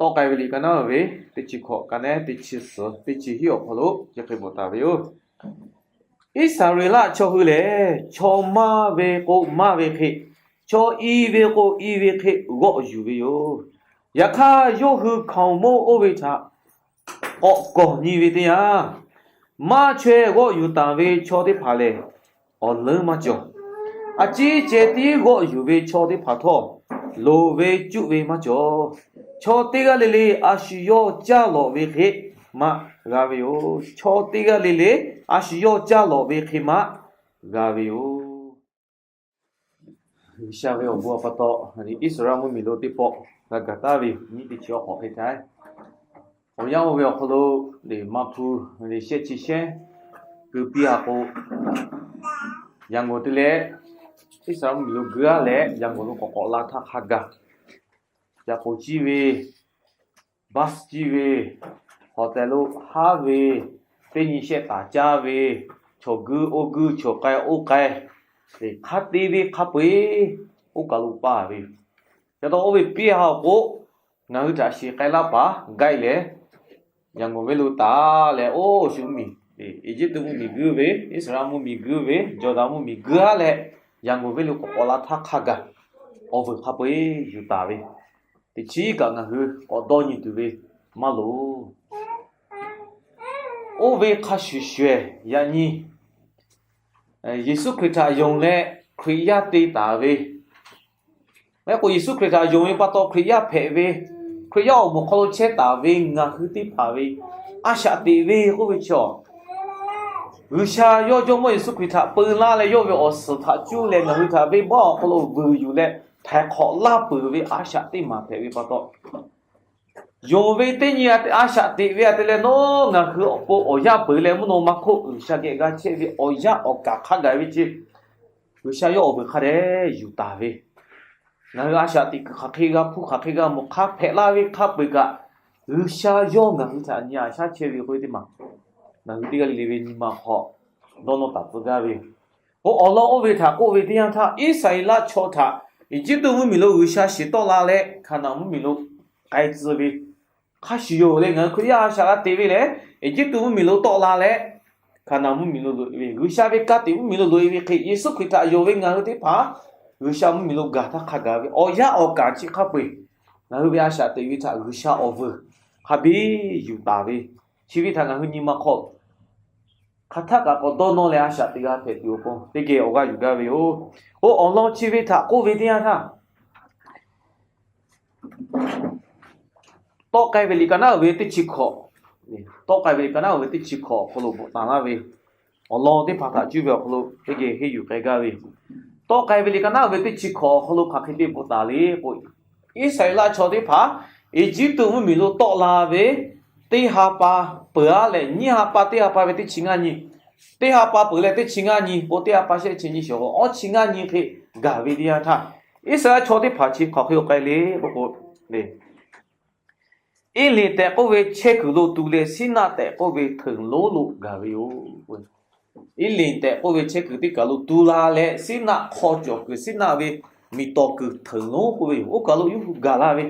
Tawˆ k'ai ve liꞈ ka naˉ ve teˇ chi hkawꞈ ka nehˉ teˇ chi suhˍ teˇ chi hiˆ awˬ hk'aw lo chi hk'e bvuhꞈ taˍ ve yoˬ. Iˉsaˍreˍlaˆ chaw hui lehˬ, chaw maˇ ve k'o maˇ ve hk'e, chaw i ve k'o i ve hk'e g'awˆ yuˬ ve yoˬ. Yaꞈ hk'aˇ, yawˇ hui hkaoˍmonˇ oˇ ve htaꞈ k'awꞈ kawˬ nyi ve teˇ yanˇ, maˇ chaweh g'awˆ yuˬ taˍ ve chaw teˇ hpaˍ lehˬ, awˬ leuˉ maˇ cawˬ. A ciˉ ceh tiˉ g'awˆ yuˬ ve chaw teˇ hpaˍ htawˇ, loˍ ve cuˆ ve maˇ cawˬ. Chaw teˇ g'aˇ le le a shu yawˇ caˇ lawꞈ ve hk'e maˇ g'a ve yoˬ. Chaw teˇ g'aˇ le le a shu yawˇ caˇ lawꞈ ve hk'e maˇ g'a ve yoˬ. G'uiˬsha ve awˬ bon pa taw, Iˉsaˍreˍlaˆ mvuhˇmiˬ lo teˇ pawˆ g'a gaˬ taˍ ve nyiˇ teˇ chi awˬ hk'awꞈ hk'e htaˇ, awˬ yanˇ oˇ ve awˬ hk'aw lo, maˇ hpu, shehˆ chi shehˉ keu piˇ a k'o, Yanˍgonˍ te leh Iˉsaˍreˍlaˆ mvuhˇmiˬ lo geuˇ aˉ leh Yanˍgonˍ lo k'awꞈ k'awꞈ la htaˇ hk'a gaˬ, yaꞈ k'oˍ ciˇ ve, bus ciˇ ve, hotel lo haˉ ve, teˇ nyi shehˆ taˍ caˇ ve, chaw guiˇ oˇ guiˇ, chaw k'ai oˇ k'ai, hk'a te ve hk'a peu-eˬ oˇ kaˬ lo paˇ ve yoˬ. Ca taw oˇ ve piˇ ha awˬ k'o, ngaˬ hui htaꞈ shiˍ k'ai laˇ paˍ gaiˆ leh, Yanˍgonˍ venˇ lo taˍ leh, oˇ shu mvuhˇmiˬ, Eˇjiˇtuꞈ mvuhˇmiˬ guiˇ ve, Iˉsaˍreˍlaˆ mvuhˇmiˬ guiˇ ve, Jawˇdanˍ mvuhˇmiˬ guiˇ aˉ leh, Yanˍgonˍ venˇ lo k'awꞈ k'awꞈ la htaˇ hk'a gaˬ, awˬ vuiˬ hk'a peu-eˬ yuˬ taˍ ve, teˇ chiˉ kaꞈ ngaˬ hui k'awꞈ dawˇ nyi tuˬ ve maˇ loˍ. Oˇ ve hk'a shuˍ shuˍ, yaꞈ nyi Yeˍsuˆ Hkriꞈ htaꞈ yonˍ leh Hkriꞈ yaˇ te taˍ ve, maˇ heˆ k'o Yeˍsuˆ Hkriꞈ htaꞈ yonˍ ve pa taw Hkriꞈ yaˇ hpehꞈ ve, Hkriꞈ yaˇ awˬ moˍ hk'aw lo chehˇ taˍ ve ngaˬ hui teˇ hpaˍ ve a shaꞈ teꞈ ve k'oˆ ve chaw, G'uiˬsha yawˇ Jawˇmawˇ Yeˍsuˆ Hkriꞈ htaꞈ peu laˇ leh yawˇ ve awˬ suhˍ htaꞈ cuˇ leh ngaˬ hui htaꞈ venˇbaˆ awˬ hk'aw lo vuiˬ yuˬ leh htaiˍ hk'awꞈ laˇ peuˬ ve a shaꞈ teˇ maˬ hpehꞈ ve pa taw, yonˍ ve teˇ nyi a shaꞈ teꞈ ve a te leh nawˉ ngaˬ hui awˬ pon awˬ yanˇ peuˬ leh mvuhˇ naw ma hk'oˆ G'uiˬsha geh g'a chehˇ ve awˬ yanˇ awˬ kaˍ hk'a gaˬ ve chi, G'uiˬsha yawˇ awˬ vuiˬ hk'a dehꞈ yuˬ taˍ ve, ngaˬ hui a shaꞈ teꞈ kuiˬ hk'aˬ hk'e g'a hpuˇ hk'aˬ hk'e g'a mawˬ hk'a hpehꞈ laˇ ve hk'a peu-eˬ kaꞈ, G'uiˬsha yawˇ ngaˬ hui htaꞈ nyi a shaˉ chehˇ ve k'oˆ ve teˇ maˬ, ngaˬ hui teˇ g'aˇ le le ve nyi ma hk'aw dawˇ nawˇ taˍ tcuh gaˇ ve yoˬ. K'o awˬ lawn oˇ ve htaꞈ k'oˆ ve teˇ yanˇ htaˇ, Iˉsaˍreˍlaˆ chaw htaꞈ Eˇjiˇtuꞈ mvuhˇmiˬ lo G'uiˬsha shiˍ tawˆ la leh Hkaˍnanˍ mvuhˇmiˬ lo k'ai tcuh ve, hk'a shuˍ yoˬ leh ngaˬ hui Hkriꞈ yaˇ a shaꞈ g'a te ve lehˬ, Eˇjiˇtuꞈ mvuhˇmiˬ lo tawˆ la leh Hkaˍnanˍ mvuhˇmiˬ lo loꞈ-e ve, G'uiˬsha ve ka tiꞈ mvuhˇmiˬ lo loꞈ-e ve hk'e, Yeˍsuˆ Hkriꞈ htaꞈ yonˍ ve ngaˬ hui teˇ hpaˍ G'uiˬsha mvuhˇmiˬ lo gaˬ htaˇ hk'a gaˬ ve awˬ yanˇ awˬ kaˍ chi hk'a peu-eˬ, ngaˬ hui ve a shaꞈ teꞈ ve htaꞈ G'uiˬsha awˬ vuiˬ hk'a biˇ yuˬ taˍ ve, chi ve htaꞈ ngaˬ hui nyi ma hk'aw hk'aˬ htaˆ kaꞈ k'awꞈ dawˇ nawˇ leh a shaꞈ teꞈ g'a hpehꞈ tuˬ awˬ pon teˇ geh awˬ g'aˇ yuˬ gaˇ ve yoˬ. K'o awˬ lawn chi ve htaꞈ k'oˆ ve teˇ yanˇ htaˇ, Tawˆ k'ai ve liꞈ ka naˉ uiˍ ve teˇ chi hkawꞈ, Tawˆ k'ai ve liꞈ ka naˉ uiˍ ve teˇ chi hkawꞈ awˬ hk'aw lo bvuhꞈ taˍ laˇ ve, awˬ lawn teˇ hpaˍ htaꞈ cuˇ ve awˬ hk'aw lo teˇ geh henˇ yuˬ k'ai gaˇ ve yoˬ. Tawˆ k'ai ve liꞈ ka naˉ uiˍ ve teˇ chi hkawꞈ awˬ hk'aw lo hk'aˬ hk'e te bvuhꞈ taˍ le k'o, Iˉsaˍreˍlaˆ chaw teˇ hpaˍ Eˇjiˇtuꞈ mvuhˇmiˬ lo tawˆ la ve teˇ ha pa peuˬ-a leh nyiˇ ha pa teˇ ha pa ve teˇ chi ngaˇ nyi, teˇ ha pa peuˬ leh teˇ chi ngaˇ nyi k'o, teˇ ha pa shehˆ chi nyi shawˍ k'o awˇ chi ngaˇ nyi hk'e gaˬ ve teˇ yanˇ htaˇ, Iˉsaˍreˍlaˆ chaw teˇ hpaˍ chi hk'aˬ hk'e k'ai le k'o k'o, Eˇlenˍ tehꞈ k'oˆ ve chehˇ kuiˬ lo tu leh Siˉnaˆ tehꞈ k'oˆ ve hteunˍ lonˉ lo gaˬ ve yoˬ. Eˇlenˍ tehꞈ k'oˆ ve chehˇ kuiˬ teˇ kaˬ lo tu la leh Siˉnaˆ hk'aw cawˬ kuiˬ Siˉnaˆ ve miˬ tawˍ kuiˬ hteunˍ lonˉ k'oˆ ve yoˬ. Oˇ kaˬ lo yawˇ hui gaˬ la ve,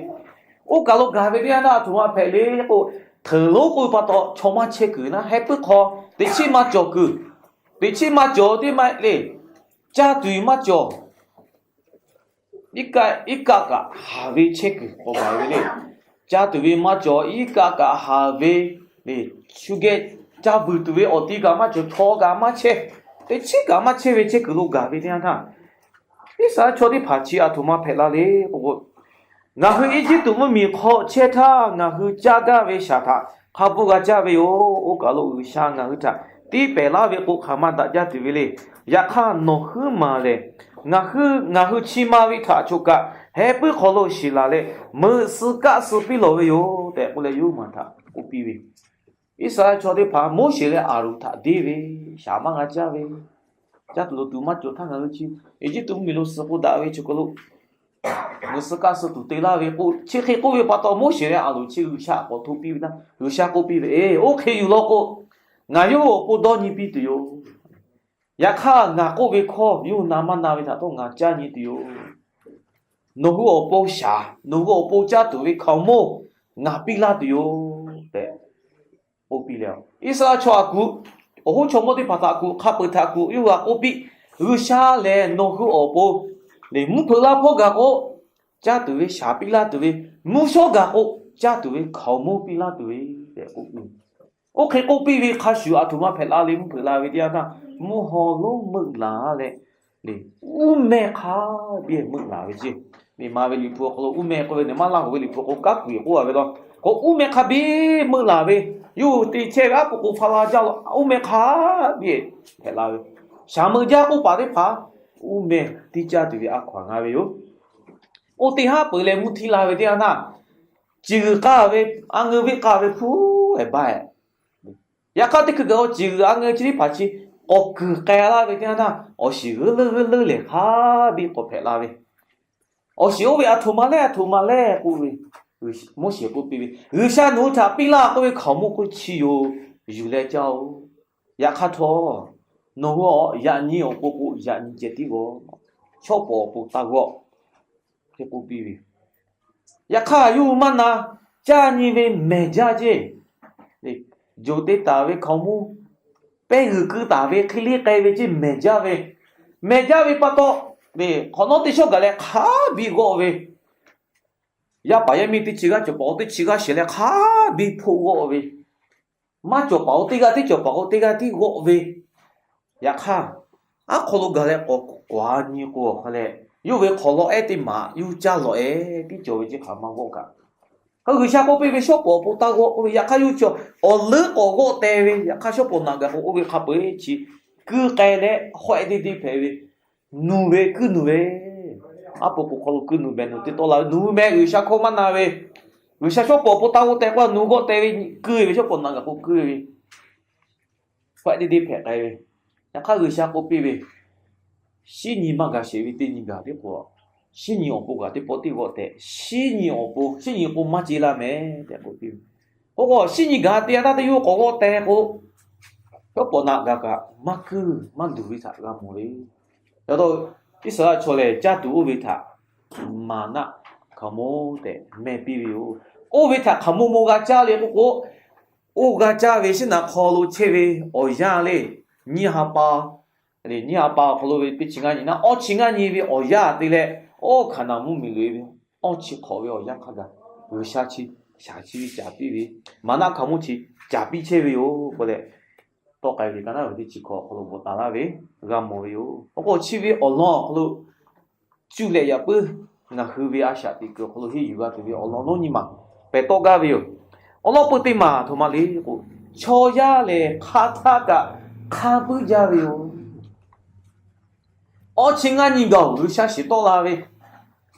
oˇ kaˬ lo gaˬ ve teˇ yanˇ htaˇ a htoꞈ ma hpehꞈ le k'o, hteunˍ lonˉ k'oˆ ve pa taw chaw maˇ chehˇ kuiˬ naˉ heh puiˉ hk'aw teꞈ chiˉ maˇ cawˬ kuiˬ, teꞈ chiˉ maˇ cawˬ teˇ maˇ le, caˇ tuˬ maˇ cawˬ. Iˉ kaˆ kaꞈ haˍ ve chehˇ kuiˬ k'awꞈ gaˬ ve le. Caˇ tuˬ ve maˇ cawˬ, iˉ kaˆ kaꞈ haˍ ve le, shu geh caˇ vuiˬ tuˬ ve awˬ ti kaꞈ maˇ cawˬ, chaw kaꞈ maˇ chehˇ, teˇ chiˉ kaꞈ maˇ chehˇ ve chehˇ kuiˬ lo gaˬ ve teˇ yanˇ htaˇ, Iˉsaˍreˍlaˆ chaw teˇ hpaˍ chi a htoꞈ ma hpehꞈ la le k'o, ngaˬ hui Eˇjiˇtuꞈ mvuhˇmiˬ hk'aw chehˇ htaˇ ngaˬ hui caˇ gaˇ ve shaˍ htaꞈ hk'a bvuhˇ g'a caˇ ve yoˬ. Oˇ kaˬ lo G'uiˬsha ngaˬ hui htaꞈ tiˇ pehˍ laˇ ve k'o hk'aˬ ma daꞈ jaˇ tuˬ ve le. Yaꞈ hk'aˇ nawˬ huiˉ maˬ lehˬ, ngaˬ hui, ngaˬ hui chi ma ve htaꞈ choˬ kaꞈ heh puiˉ hk'aw lo shiˍ laˬ leh meuꞈ suh kaˆ suh piˇ lawˬ ve yoˬ tehꞈ k'oˆ leh yawˇ hui maˬ htaꞈ k'oˆ piˇ ve. Iˉsaˍreˍlaˆ chaw teˇ hpaˍ Moˉseˍ leh Aˍronˍ htaꞈ deˇ ve, shaˍ maˇ g'a caˇ ve, caˇ tuˬ loˍ tuˬ maˇ cawˬ htaˇ ngaˬ hui chi Eˇjiˇtuꞈ mvuhˇmiˬ lo suh k'oˆ daꞈ ve chi hk'aw lo meuꞈ suh kaˆ suh tuˬ te laˇ ve k'o, chi hk'e k'oˆ ve pa taw Moˉseˍ leh Aˍronˍ chi G'uiˬsha a k'awꞈ hto piˇ ve htaˇ, G'uiˬsha k'oˆ piˇ ve, Eˬ, oˇ hk'e yuˬ law k'o, ngaˬ yawˇ hui awˬ pon dawˇ nyi piˇ tuˬ yoˬ. Yaꞈ hk'aˇ ngaˬ k'oˆ ve hkawˇ yawˇ hui na maˇ na ve htaꞈ htawˇ ngaˬ caˇ nyi tuˬ yoˬ. Nawˬ hui awˬ pon shaˍ, nawˬ hui awˬ pon caˇ tuˬ ve hkaoˍmonˇ, ngaˬ piˇ laˇ tuˬ yoˬ tehꞈ k'oˆ piˇ leh, Iˉsaˍreˍlaˆ chaw a kuˬ, awˬ hoˉ chaw mawˇ teˇ hpaˍ htaꞈ kuˬ, hk'a peuˬ htaꞈ kuˬ yawˇ hui htaꞈ k'oˆ piˇ, G'uiˬsha lehˬ nawˬ hui awˬ pon lehˬ mvuhˇ hpeuꞈ laˇ hpawˇ gaˬ k'o, caˇ tuˬ ve shaˍ piˇ laˇ tuˬ ve, mvuhˇ shawˉ gaˬ k'o, caˇ tuˬ ve hkaoˍmonˇ piˇ laˇ tuˬ ve tehꞈ k'oˆ piˇ. Oˇ hk'e k'oˆ piˇ ve hk'a shuˍ, aˬ htoꞈ ma hpehꞈ la le, mvuhˇ hpeuꞈ la ve teˇ yanˇ htaˇ, mvuhˇ haw lonˉ meuˆ laˬ leh, uˉ mehˇ hk'a biˇ meuˆ laˬ ve ceˇ. Maˍ ve Liꞈ hpu awˬ hk'aw lo uˉ mehˇ k'oˆ ve, maˇ laˇ hoꞈ ve Liꞈ hpu k'o, kaˉ kuiˬ k'oˆ a ve law, k'o uˉ mehˇ hk'a biˇ meuˆ laˬ ve, yawˇ hui te chehˇ ve aˉ po k'o hpaˇ la jaˇ law, uˉ mehˇ hk'a biˇ hpehꞈ la ve, shaˍ meuꞈ jaˇ k'oˆ paˍ teˇ hpaˍ uˉ mehˇ tiˇ caˇ tuˬ ve a hkaw anˬ g'a ve yoˬ. Oˇ teˇ haˉ peuˬ leh mvuhˇ htiˇ la ve teˇ yanˇ htaˇ, ciˬ g'uiˬ k'a ve, a ngeu venˇ k'a ve hpu ehˍ baˆ ehˍ. Yaꞈ hk'aˇ teˇ hkui gaˬ k'o ciˬ g'uiˬ a ngeu chi teˇ hpaˍ chi k'awꞈ kuiˬ k'ai laˇ ve teˇ yanˇ htaˇ, awˬ shiˍ g'euˆ leuˉ g'euˆ leuˉ lehˬ hk'a biˇ k'awꞈ hpehꞈ la ve, awˬ shiˍ oˇ ve aˬ htoꞈ ma lehˬ, aˬ htoꞈ ma lehˬ k'oˆ ve, Moˉseˍ k'oˆ piˇ ve, G'uiˬsha nawˬ hui htaꞈ piˇ laˇ k'oˆ ve hkaoˍmonˇ k'oˆ chi yoˬ, yuˬ leh caˇ-oˬ. Yaꞈ hk'aˇ htawˇ, nawˬ hui yaꞈ nyi awˬ pon k'o yaꞈ nyi ceh tiˉ g'aw, shawˉ pawˍ awˬ pon taˇ g'awˆ, hk'e k'oˆ piˇ ve. Yaꞈ hk'aˇ yawˇ hui maˇ na, caˇ nyi ve mehˬ jaˇ ceˇ. Joˬ te taˍ ve hkaoˍmonˇ, pehˇ g'uiˬ keu taˍ ve hk'e le k'ai ve ceˇ, mehˬ jaˇ ve, mehˬ jaˇ ve pa taw, hk'awꞈ nawˉ teˇ shawˉ gaˬ leh hk'a biˇ g'awˆ ve, yaˇ paˍ yaˇ miˇ teˇ chi g'aˇ cawˬ paˍ-oˬ teˇ chi g'aˇ shehˍ leh hk'a biˇ hpoˆ g'awˆ ve, maˇ cawˬ paˍ-oˬ teˇ g'aˇ tiˉ cawˬ paˍ-oˬ teˇ g'aˇ tiˉ g'awˆ ve, yaꞈ hk'aˇ, aˉ hk'aw lo gaˬ leh k'awꞈ k'awꞈ nyi k'o, awˬ hk'a leh yawˇ ve hk'awꞈ lawˬ ehˉ teˇ maˬ yawˇ caˇ lawˬ ehˉ tiˉ cawˬ ve ceˇ hk'aˬ ma g'awˆ kaꞈ, hk'a G'uiˬsha k'oˆ piˇ ve shawˉ pawˍ awˬ pon taˇ g'awˆ k'oˆ ve, yaꞈ hk'aˇ yawˇ chi awˬ leuˉ k'awꞈ g'awˆ teh ve, yaꞈ hk'aˇ shawˉ pawˍ naꞈ gaˬ k'o oˇ ve hk'a peu-eˬ chi kuiˬ k'ai leh hawehˆ deˇ deˇ hpehꞈ ve, nuˬ ve kuiˬ nuˬ ve, aˉ po k'o hk'aw lo kuiˬ nuˬ mehˬ nuˬ teˇ tawˆ la ve, nuˬ ve mehˬ G'uiˬsha hkawˇ maˇ na ve, G'uiˬsha shawˉ pawˍ awˬ pon taˇ g'awˆ teh k'o nuˬ g'awˆ teh ve, kuiˬ ve shawˉ pawˍ naꞈ gaˬ k'o kuiˬ ve, hawehˆ deˇ deˇ hpehꞈ k'ai ve, yaꞈ hk'aˇ G'uiˬsha k'oˆ piˇ ve, Shinˉ nyi maˇ gaˬ sheˍ ve teˇ nyi gaˬ teˇ k'o, shinˉ nyi awˬ pon gaˬ teˇ pawˆ teˇ g'awˆ tehꞈ, shinˉ nyi awˬ pon, shinˉ nyi k'o maˇ ce laˇ mehˍ tehꞈ k'oˆ piˇ ve. K'o k'o shinˉ nyi gaˬ te a taˇ teˇ yawˇ k'awꞈ g'awˆ teh k'o, shawˉ pawˍ naꞈ gaˬ kaꞈ maˇ kuiˬ maˇ luˬ ve htaꞈ g'a mawˬ ve. Yaꞈ taw Iˉsaˍreˍlaˆ chaw lehˬ caˇ tuˬ oˇ ve htaꞈ maˍnaˆ hkaoˍmonˇ tehꞈ mehˆ piˇ ve yoˬ. Oˇ ve htaꞈ hk'aˬ mo mo g'a caˇ le k'oˆ k'o, oˇ g'a caˇ ve shinˉ naꞈ hk'aw lo chehˇ ve awˬ yanˇ le, nyiˇ ha pa, nyiˇ ha pa awˬ hk'aw lo ve teˇ chi ngaˇ nyi naˆ awˇ chi ngaˇ nyi ve awˬ yanˇ te leh, oˇ Hkaˍnanˍ mvuhˇmiˬ loꞈ-e ve awˇ chi hk'awꞈ ve awˬ yanˇ hk'a gaˬ, G'uiˬsha chi shaˍ chi ve caˍ piˇ ve, maˍnaˆ hkaoˍmonˇ chi caˍ piˇ chehˇ ve yoˬ k'oˆ leh, tawˆ k'ai ve ka naˉ ve teˇ chi hkawꞈ awˬ hk'aw lo bvuhꞈ taˍ laˇ ve g'a mawˬ ve yoˬ. Oˇ k'o chi ve awˬ lawn awˬ hk'aw lo cuˇ leh yaꞈ puiˉ ngaˬ hui ve a shaꞈ teꞈ kuiˬ awˬ hk'aw lo henˇ yuˬ g'a tuˬ ve awˬ lawn lonˉ nyiˇ maˬ pehˬ tawˆ gaˇ ve yoˬ. Awˬ lawn peuˬ teˇ maˬ htoꞈ ma le k'o, chaw yaˇ lehˬ hk'aˬ htaˇ kaꞈ hk'a puiˉ jaˇ ve yoˬ. Awˇ chi ngaˇ nyi gaˬ-oˬ, G'uiˬsha shiˍ tawˆ la ve,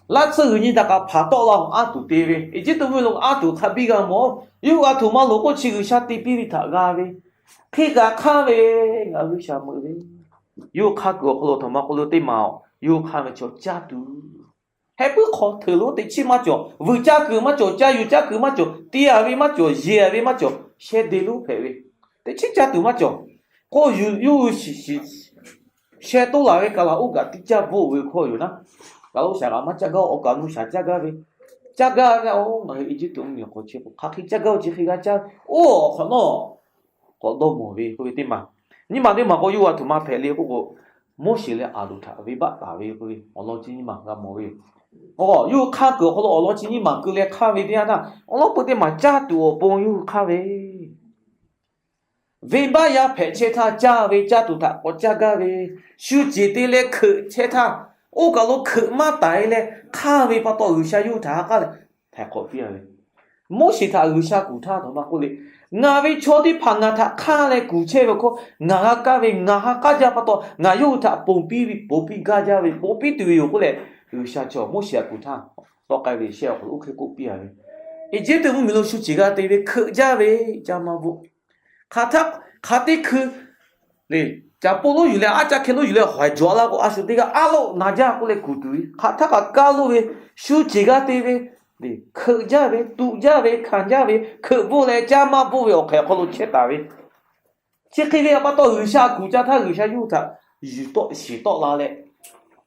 laˇ tsuhˇ g'uiˬ nyi htaꞈ kaꞈ hpanˍ tawˆ la-oˬ, anˇ tuˬ te ve, Eˇjiˇtuꞈ mvuhˇmiˬ lo anˇ tuˬ hk'a biˇ g'a mawˬ-oˬ. Yawˇ hui a htoꞈ ma loˍ k'oˆ chi G'uiˬsha te piˇ ve htaꞈ g'a ve, hk'e kaꞈ hk'anˇ ve, ngaˬ hui shaˍ meuꞈ ve, yawˇ hui hk'aˇ kuiˬ awˬ hk'aw lo htoꞈ ma k'oˆ lo teˇ maˬ-oˬ, yawˇ hui hk'anˇ ve chaw caˇ tuˬ heh puiˉ hk'aw hteuꞈ lonˉ teꞈ chiˉ maˇ cawˬ, vuiˬ caˇ kuiˬ maˇ cawˬ, caˇ yuˬ caˇ kuiˬ maˇ cawˬ, te-a ve maˇ cawˬ, yeˬ-a ve maˇ cawˬ, sheh de lonˉ hpehꞈ ve, teˇ chiˉ caˇ tuˬ maˇ cawˬ. K'o yuˬ, yawˇ hui shiˍ shiˍ sheh toˇ laˬ ve kaˬ laˬ oˇ kaꞈ tiˇ caˇ bvuhˆ ve hkawˇ yoˬ naˉ. Kaˬ lo shaˍ kaꞈ maˇ caˇ gaˇ, awˬ kaˬ nu shaˍ caˇ gaˇ ve, caˇ gaˇ ve, oˇ ngaˬ hui Eˇjiˇtuꞈ mvuhˇmiˬ awˬ hk'aw chehˇ k'o hk'aˬ hk'e caˇ gaˇ-oˬ, chi hk'e g'a caˇ, oˇ awˬ hk'awꞈ nawˉ k'awꞈ dawˇ mawˬ ve k'oˆ ve teˇ maˬ. Nyiˇ maˬ teˇ maˬ k'o yawˇ hui a htoꞈ ma hpehꞈ le k'oˆ k'o, Moˉseˍ leh Aˍronˍ htaꞈ venˇbaˆ taˍ ve k'oˆ ve awˬ lawn chi nyiˇ maˬ g'a mawˬ ve yoˬ. K'o yawˇ hui hk'aˇ kuiˬ awˬ hk'aw lo awˬ lawn chi nyiˇ maˬ keu leh hk'anˇ ve teˇ yanˇ htaˇ, awˬ lawn peuˬ teˇ maˬ caˇ tuˬ awˬ pon yawˇ hui hk'anˇ ve, venˇbaˆ yaˇ hpehꞈ chehˇ htaˇ caˇ ve, caˇ tuˬ htaꞈ k'awꞈ caˇ gaˇ ve, shu ceˬ te leh hkeuꞈ chehˇ htaˇ, oˇ kaˬ lo hkeuꞈ maˇ taiˍ leh hk'anˇ ve pa taw G'uiˬsha yawˇ hui htaꞈ ha k'aˉ leh htaiˍ hk'awꞈ piˇ-a ve. Moˉseˍ htaꞈ G'uiˬsha kuˬ htaˇ htoꞈ ma k'oˆ le, Ngaˬ ve chaw teˇ hpaˍ ngaˬ htaꞈ hk'anˇ leh kuˬ chehˇ ve awˬ hk'oˆ ngaˬ g'a kaˇ ve, ngaˬ ha k'aˉ jaˇ pa taw ngaˬ yawˇ hui htaꞈ ponˬ piˇ ve, ponˬ piˇ gaˇ jaˇ ve, ponˬ piˇ tuˬ ve yoˬ k'oˆ leh, G'uiˬsha chaw Moˉseˍ htaꞈ kuˬ htaˇ tawˆ k'ai ve shehˆ awˬ hk'aw lo oˇ hk'e k'oˆ piˇ-a ve, Eˇjiˇtuꞈ mvuhˇmiˬ lo shu ceˬ g'a te ve hkeuꞈ jaˇ ve, caˇ maˇ bvuhˆ. Hk'aˬ htaˇ, hk'aˬ teˇ hkui lehˬ, caˍ poˆ lonˉ yuˬ leh aˉ caˇ hkeh lonˉ yuˬ leh hawehˍ jawˬ la k'o, a shu teˇ g'aˇ aˉ lo na jaˇ k'oˆ leh kuˬ tuˬ ve, hk'aˬ htaˇ kaꞈ kaˇ lo ve, shu ceˬ g'a te ve, hkeuꞈ jaˇ ve, tuꞈ jaˇ ve, hkanˍ jaˇ ve, hkeuꞈ bvuhˆ leh caˇ maˇ bvuhˆ ve awˬ hk'ehꞈ awˬ hk'aw lo chehˇ taˍ ve, chi hk'e ve pa taw G'uiˬsha kuˬ caˇ htaˇ G'uiˬsha yawˇ hui htaꞈ yuˬ tawˆ shiˍ tawˆ la leh,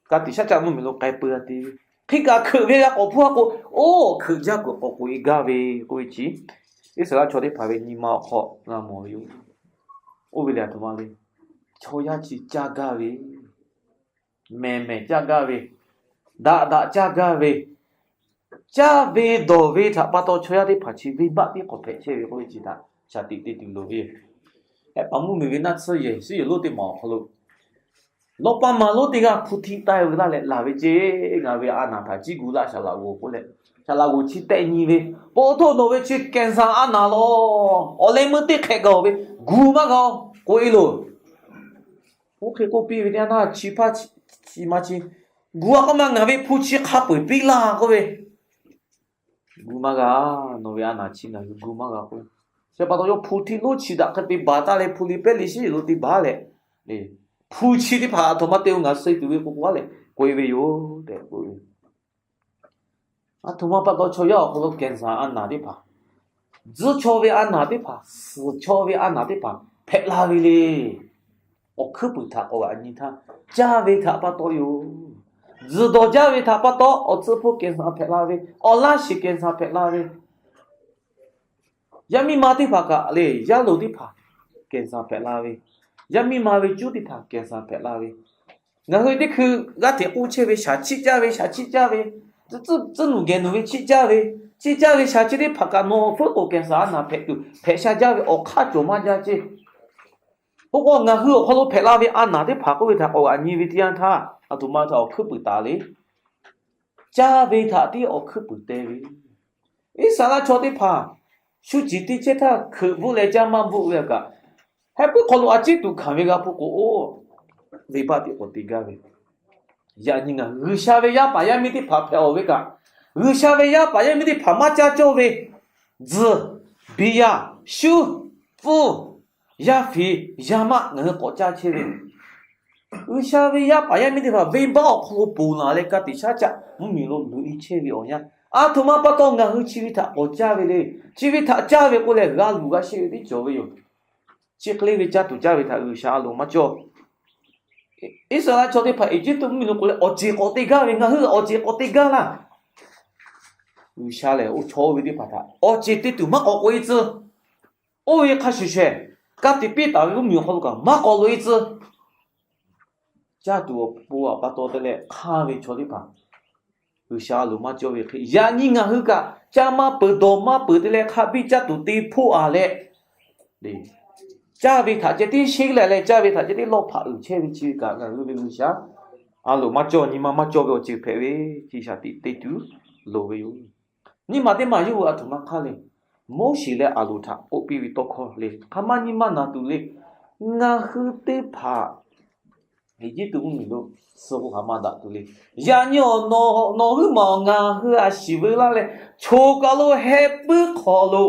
ka tiꞈ shaˉ caˆ mvuhˇmiˬ lo k'ai peu g'a te ve, Hk'e kaꞈ hkeuꞈ ve g'a k'awꞈ hpuˇ a k'o, oˇ hkeuꞈ jaˇ kuiˬ k'awꞈ k'oꞈ e gaˇ ve k'oˆ ve chi, Iˉsaˍreˍlaˆ chaw teˇ hpaˍ ve nyi ma awˬ hk'aw g'a mawˬ ve yoˬ. Oˇ ve lehˬ, a htoꞈ ma le, chaw yaˇ chi caˇ gaˇ ve, mehˬ mehˬ caˇ gaˇ ve, daꞈ daꞈ caˇ gaˇ ve, caˇ ve dawˬ ve htaꞈ pa taw chaw yaˇ teˇ hpaˍ chi venˇbaˆ tiˉ k'awꞈ hpehꞈ chehˇ ve k'oˆ ve chi htaꞈ shaˍ tiꞈ te tuˬ loˍ ve yoˬ. Hehꞈ paˍ mvuhˇmiˬ ve naˆ tsuhˇ yehˬ suhˉ yehˬ lonˉ teˇ maˬ awˬ hk'aw lo, lawˇ paˇ ma lonˉ teˇ g'aˇ hpu htiˇ taiˇ ve laˇ leh laˬ ve ceˇ, ngaˬ ve a naˍ htaꞈ ciˇ gu laˇ, saˍ laꞈ g'oˍ k'oˆ leh, saˍ laꞈ g'oˍ chi tehˆ nyi ve, po htoˇ nawˬ ve chi ကင်ဆာ a naˍ lawˬ, awˬ leh meuˇ teˇ hk'ehꞈ gaˬ ve, gu maˇ g'a-oˬ k'oꞈ e loˬ. Oˇ hk'e k'oˆ piˇ ve teˇ yanˇ htaˇ, chi hpaˇ chi ma chi, gu a k'oˆ ma, ngaˬ ve hpu chi hk'a peu-eˬ piˇ laˇ k'oˆ ve, gu maˇ g'a, nawˬ ve a naˍ chi ngaˬ hui gu maˇ g'a k'oˆ ve, chi pa taw yawˇ hpu htiˇ lonˉ chi daꞈ hk'e te baˬ taˍ leh, hpu li pehˉ li shiˉ lo te baˬ leh, hpu chi teˇ hpaˍ a htoꞈ ma te-o ngaˬ suh tuˬ ve k'o k'o a leh k'oꞈ e ve yoˬ tehꞈ k'oˆ ve. A htoꞈ ma pa taw chaw yaˇ awˬ hk'aw lo ကင်ဆာ a naˍ teˇ hpaˍ, tzuhˇ chaw ve a naˍ teˇ hpaˍ, suhˍ chaw ve a naˍ teˇ hpaˍ hpehꞈ la ve le. Awˬ hkuiˉ puiˍ htaꞈ k'awꞈ g'aꞈ nyi htaˇ, caˇ ve htaꞈ pa taw yoˬ. Tzuhˬ dawˬ jaˇ ve htaꞈ pa taw awˬ tcuhˇ hpawˇ ကင်ဆာ hpehꞈ la ve, awˬ laˇ shiˍ ကင်ဆာ hpehꞈ la ve, yaˇ miˇ ma teˇ hpaˍ kaꞈ le, yaˇ loˍ teˇ hpaˍ ကင်ဆာ hpehꞈ la ve, yaˇ miˇ ma ve cuˉ teˇ hpaˍ ကင်ဆာ hpehꞈ la ve, ngaˬ hui teˇ hkui g'aˇ hteꞈ k'oˆ chehˇ ve, shaˍ chiˆ caˇ ve, shaˍ chiˆ caˇ ve, tcuhˉ nuˬ geh nuˬ ve chiˆ caˇ ve, chiˆ caˇ ve shaˍ chiˆ teˇ hpaˍ kaꞈ nawˬ hpfuhˇ k'o ကင်ဆာ a naˍ hpehꞈ tuˬ hpehꞈ sha jaˇ ve awˬ hk'aˇ cawˬ maˇ jaˇ ceˇ. Oˇ k'o ngaˬ hui awˬ hk'aw lo hpehꞈ la ve a naˍ teˇ hpaˍ k'oˆ ve htaꞈ k'awꞈ g'aꞈ nyi ve teˇ yanˇ htaˇ, a htoꞈ ma htaꞈ awˬ hkuiˉ puiˍ taˍ le. Caˇ ve htaꞈ tiˉ awˬ hkuiˉ puiˍ te ve. Iˉsaˍreˍlaˆ chaw teˇ hpaˍ shu ciˍ te chehˇ htaˇ hkeuꞈ bvuhˆ leh caˇ maˇ bvuhˆ ve kaꞈ, heh puiˉ hk'aw lo a ciˉ tuꞈ hkanˍ ve g'a hpu k'o, oˇ, venˇbaˆ tiˉ k'awꞈ te gaˇ ve. Yaꞈ nyi ngaˬ G'uiˬsha ve yaˇ paˍ yaˇ miˇ teˇ hpaˍ hpehꞈ-aˬ ve kaꞈ, G'uiˬsha ve yaˇ paˍ yaˇ miˇ teˇ hpaˍ maˇ caˇ cawˇ ve, tzuhˬ, biˇ yaˇ, shuˉ, pfuhˇ, yaˇ fiˍ, yaˇ maˆ ngaˬ hui k'awꞈ caˇ chehˇ ve. G'uiˬsha ve yaˇ paˍ yaˇ miˇ teˇ hpaˍ venˇbaˆ awˬ hk'aw lo ponˬ laˬ leh ka tiꞈ shaˉ caˆ mvuhˇmiˬ lo luꞈ e chehˇ ve awˬ yanˇ, a htoꞈ ma pa taw ngaˬ hui chi ve htaꞈ k'awꞈ caˇ ve le. Chi ve htaꞈ caˇ ve k'oˆ leh g'a luˬ g'a sheˆ ve tiˉ cawˬ ve yoˬ. Chi hk'e le ve caˇ tuˬ caˇ ve htaꞈ G'uiˬsha a loˍ maˇ cawˇ. Iˉsaˍreˍlaˆ chaw teˇ hpaˍ Eˇjiˇtuꞈ mvuhˇmiˬ lo k'oꞈ leh awˬ ceˬ k'awꞈ te gaˇ ve, ngaˬ hui awˬ ceˬ k'awꞈ te gaˇ laˇ. G'uiˬsha lehˬ oˇ chaw oˇ ve teˇ hpaˍ htaꞈ awˬ ceˬ te tuˬ maˇ k'awꞈ k'oꞈ e tcuh. Oˇ ve hk'a shuˍ shehˍ, ka tiꞈ piˇ taˍ ve mvuhˇmiˬ awˬ hk'aw lo kaꞈ maˇ k'awꞈ loꞈ e tcuh. Caˇ tuˬ awˬ pon awˬ pa taw te leh hk'aˇ ve chaw teˇ hpaˍ G'uiˬsha a loˍ maˇ cawˇ ve hk'e, yaꞈ nyi ngaˬ hui kaꞈ caˇ maˇ peuˬ dawˬ maˇ peuˬ te leh hk'a biˇ caˇ tuˬ te hpoˆ-a leh, caˇ ve htaꞈ ceh tiˉ sheˉ leh leh caˇ ve htaꞈ ceh tiˉ lawˇ hpaꞈ uiˍ chehˇ ve chi ve kaꞈ ngaˬ hui ve G'uiˬsha a loˍ maˇ cawˇ, nyi ma maˇ cawˇ ve awˬ ceuˬ hpehꞈ ve chi shaˍ tiꞈ te tuˬ loˍ ve yoˬ. Nyiˇ maˬ teˇ maˬ yawˇ hui a htoꞈ ma hk'aˇ le. Moˉseˍ leh Aˍronˍ htaꞈ k'oˆ piˇ ve tawˇ hkawˇ le, hk'a maˇ nyiˇ maˇ na tuˬ le. Ngaˬ hui teˇ hpaˍ Eˇjiˇtuꞈ mvuhˇmiˬ lo suh k'o hk'a maˇ daꞈ tuˬ le. Yaꞈ nyi awˬ nawˬ, nawˬ huiˉ maˬ awˬ ngaˬ hui a shiˍ veu laˇ leh, choˬ kaˬ lo heh puiˉ hk'aw lo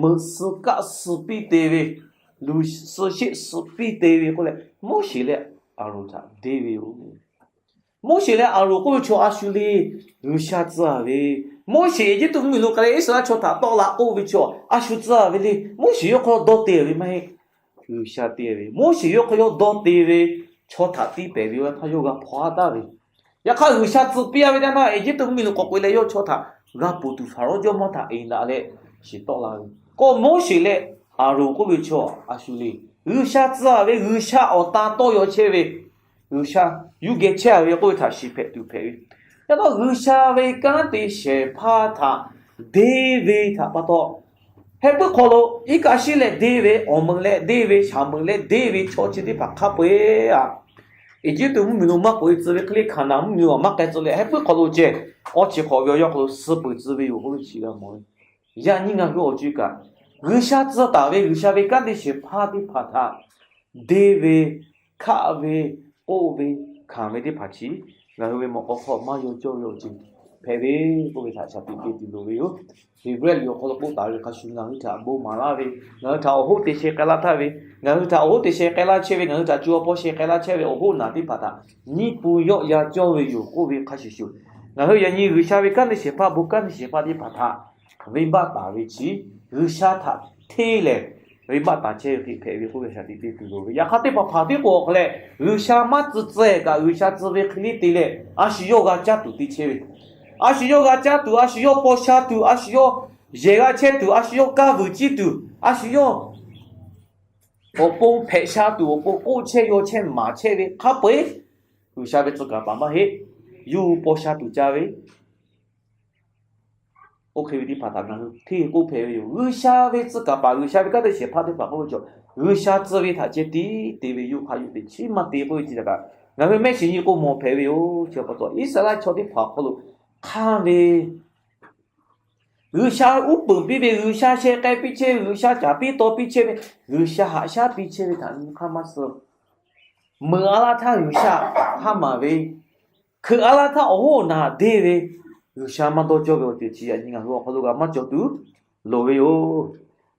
meuꞈ suh kaˆ suh piˇ te ve, luˬ suh sheˆ suh piˇ te ve k'oˆ leh, Moˉseˍ leh Aˍronˍ htaꞈ deˇ ve yoˬ. Moˉseˍ leh Aˍronˍ k'oˆ ve chaw a shu le, G'uiˬsha tcuh-a ve. Moˉseˍ Eˇjiˇtuꞈ mvuhˇmiˬ lo k'ai leh Iˉsaˍreˍlaˆ chaw htaꞈ tawˆ la k'oˆ ve chaw a shu tcuh-a ve le. Moˉseˍ yawˇ hk'aw dawˇ te ve maˇ heˆ. G'uiˬsha te ve. Moˉseˍ yawˇ hk'aw yawˇ dawˇ te ve, chaw htaꞈ tiˇ pehˍ ve awˬ yanˇ htaˇ yawˇ g'a hpaw-a taˍ ve. Yaꞈ hk'aˇ G'uiˬsha tcuh piˇ-a ve teˇ yanˇ htaˇ Eˇjiˇtuꞈ mvuhˇmiˬ lo k'awꞈ k'oꞈ e leh yawˇ chaw htaꞈ g'a ponˬ tuˬ Hpaˍrawˇ jawˇmawˇ htaꞈ eˍ daꞈ leh shiˍ tawˆ la ve. K'o Moˉseˍ leh Aˍronˍ k'oˆ ve chaw a shu le, G'uiˬsha tcuh-a ve, G'uiˬsha awˬ ta tawˇ yaw chehˇ ve, G'uiˬsha yuˇ geh chehˇ-a ve k'oˆ ve htaꞈ shiˍ hpehꞈ tuˬ hpehꞈ ve. Yaꞈ hk'aˇ G'uiˬsha ve kanˉ te shehˍ hpaˇ htaꞈ deˇ ve htaꞈ pa taw, heh puiˉ hk'aw lo iˉ kaˆ shiˉ leh deˇ ve, awˬ meuꞈ leh deˇ ve, shaˍ meuꞈ leh deˇ ve chaw chi teˇ hpaˍ hk'a peu-eˬ-a, Eˇjiˇtuꞈ mvuhˇmiˬ lo maˇ k'oꞈ e tcuh ve hk'e le, Hkaˍnanˍ mvuhˇmiˬ lo maˇ k'ai tcuh leh heh puiˉ hk'aw lo ceh, awˇ chi hk'awꞈ ve awˬ yanˇ hk'aw lo suh peuˬ tcuh ve yoˬ k'oˆ ve chi g'a mawˬ ve. Yaꞈ nyi ngaˬ hui awˬ co-e kaꞈ, G'uiˬsha tcuh taˍ ve G'uiˬsha ve kanˉ te shehˍ hpaˇ teˇ hpaˍ htaꞈ deˇ ve, hkaˆ ve, k'oˆ ve, hkanˍ ve teˇ hpaˍ chi ngaˬ hui ve mawꞈ k'aw hk'aw maˇ yaw cawˇ ve awˬ ceuˬ hpehꞈ ve k'oˆ ve htaꞈ shaˍ tiꞈ te tuˬ loˍ ve yoˬ. Heˍbrehˇ liꞈ awˬ hk'aw lo k'oˆ taˍ ve hk'a shuˍ, ngaˬ hui htaꞈ bon maˍ laˇ ve, ngaˬ hui htaꞈ awˬ hoˉ te sheh k'ai laˇ htaˇ ve, ngaˬ hui htaꞈ awˬ hoˉ te sheh k'ai laˇ chehˇ ve, ngaˬ hui htaꞈ co awˬ paw sheh k'ai laˇ chehˇ ve awˬ hoˉ naˬ teˇ hpaˍ htaꞈ nyiˇ pu yawˆ ya cawˇ ve yoˬ k'oˆ ve hk'a shuˍ shuˍ, ngaˬ hui yaꞈ nyi G'uiˬsha ve kanˉ te shehˍ hpaˇ, bon kanˉ te shehˍ hpaˇ teˇ hpaˍ htaꞈ venˇbaˆ taˍ ve chi, G'uiˬsha htaꞈ hteˇ lehˬ, Venˇbaˆ taˍ chehˇ ve hk'e hpehꞈ ve k'oˆ ve shaˍ tiꞈ te tuˬ loˍ ve. Yaꞈ hk'aˇ teˇ hpaˍ hpaˍ tiˉ k'o awˬ hk'aw leh G'uiˬsha maˇ tcuh tcuh kaꞈ G'uiˬsha tcuh ve hk'e liˇ te leh a shu yawˇ g'a caˇ tuˬ te chehˇ ve, a shu yawˇ g'a caˇ tuˬ, a shu yawˇ paw sha tuˬ, a shu yawˇ yehˬ g'a chehˇ tuˬ, a shu yawˇ kaˇ vuiˬ ciˇ tuˬ, a shu yawˇ awˬ pon hpehꞈ sha tuˬ awˬ pon k'oˆ chehˇ yaw chehˇ maˍ chehˇ ve hk'a peu-eˬ G'uiˬsha ve tcuh kaˍ paˍ maˇ heˆ. Yawˇ hui paw sha tuˬ ca ve, oˇ hk'e ve teˇ hpaˍ htaꞈ ngaˬ hui hteˇ k'oˆ hpehꞈ ve yoˬ. G'uiˬsha ve tcuh kaˍ paˍ, G'uiˬsha ve kanˉ te shehˍ hpaˇ teˇ hpaˍ k'oˆ ve chaw, G'uiˬsha tcuh ve htaꞈ ceh tiˉ te ve yoˬ. Hk'a yuˬ teꞈ chiˉ maˇ te k'oˆ ve chi htaꞈ kaꞈ ngaˬ hui mehˆ shiˍ nyi k'o mawˬ hpehꞈ ve yoˬ. Chi pa taw Iˉsaˍreˍlaˆ chaw teˇ hpaˍ awˬ hk'aw lo hk'aˇ ve G'uiˬsha uˉ peunˍ piˇ ve, G'uiˬsha sheh k'ai piˇ chehˇ ve, G'uiˬsha caˍ piˇ taw piˇ chehˇ ve, G'uiˬsha haꞈ shaˉ piˇ chehˇ ve htaꞈ nyi hk'aˇ maˇ suh. Meuꞈ a laˇ htaˇ G'uiˬsha htaˇ maˍ ve, hkeuꞈ a laˇ htaˇ awˬ hoˉ awˬ naˬ deˇ ve, G'uiˬsha maˇ dawˇ cawˇ ve awˬ ceuˬ chi yaꞈ nyi ngaˬ hui awˬ hk'aw lo g'a maˇ cawˬ tuˬ loˍ ve yoˬ.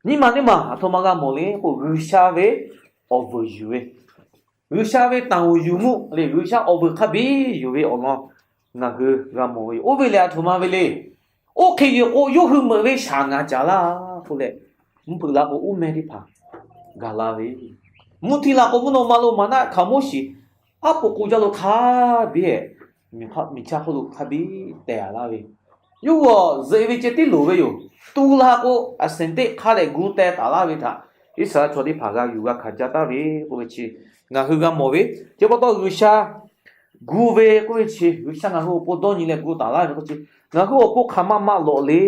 Nyiˇ maˬ teˇ maˬ aˬ htoꞈ ma g'a mawˬ le k'o, G'uiˬsha ve awˬ vuiˬ yuˬ ve, G'uiˬsha ve taˍ uˍ yuˬ mvuhˇ le, G'uiˬsha awˬ vuiˬ hk'a biˇ yuˬ ve awˬ lawn ngaˬ hui g'a mawˬ ve yoˬ. Oˇ ve lehˬ aˬ htoꞈ ma ve le. Oˇ hk'e yoˬ k'o, yawˇ hui meuꞈ ve shaˍ ngaˍ caˍ laˇ k'oˆ leh, mvuhˇ hpeuꞈ la k'o uˉ meh teˇ hpaˍ gaˬ la ve, mvuhˇ htiˇ la k'o mvuhˇ naw ma lo maˍnaˆ hkaoˍmonˇ shiˍ aˉ po k'o jaˇ lo hk'a biˇ, miˬ hk'aˇ miˬ chaˇ hk'oˆ lo hk'a biˇ tehˬ a laˇ ve, yawˇ hui awˬ zeꞈ ve ceh tiˉ loˍ ve yoˬ. Tu la k'o, aˬ senˍ teˆ hk'a leh gu teh taˍ laˇ ve htaꞈ Iˉsaˍreˍlaˆ chaw teˇ hpaˍ g'a yuˬ g'a hkanˍ ca taˍ ve k'oˆ ve chi ngaˬ hui g'a mawˬ ve. Chi pa taw G'uiˬsha gu ve k'oˆ ve chi, G'uiˬsha ngaˬ hui awˬ pon dawˇ nyi leh gu taˍ laˇ ve k'oˆ chi, ngaˬ hui awˬ pon hk'aˬ ma ma lawꞈ le.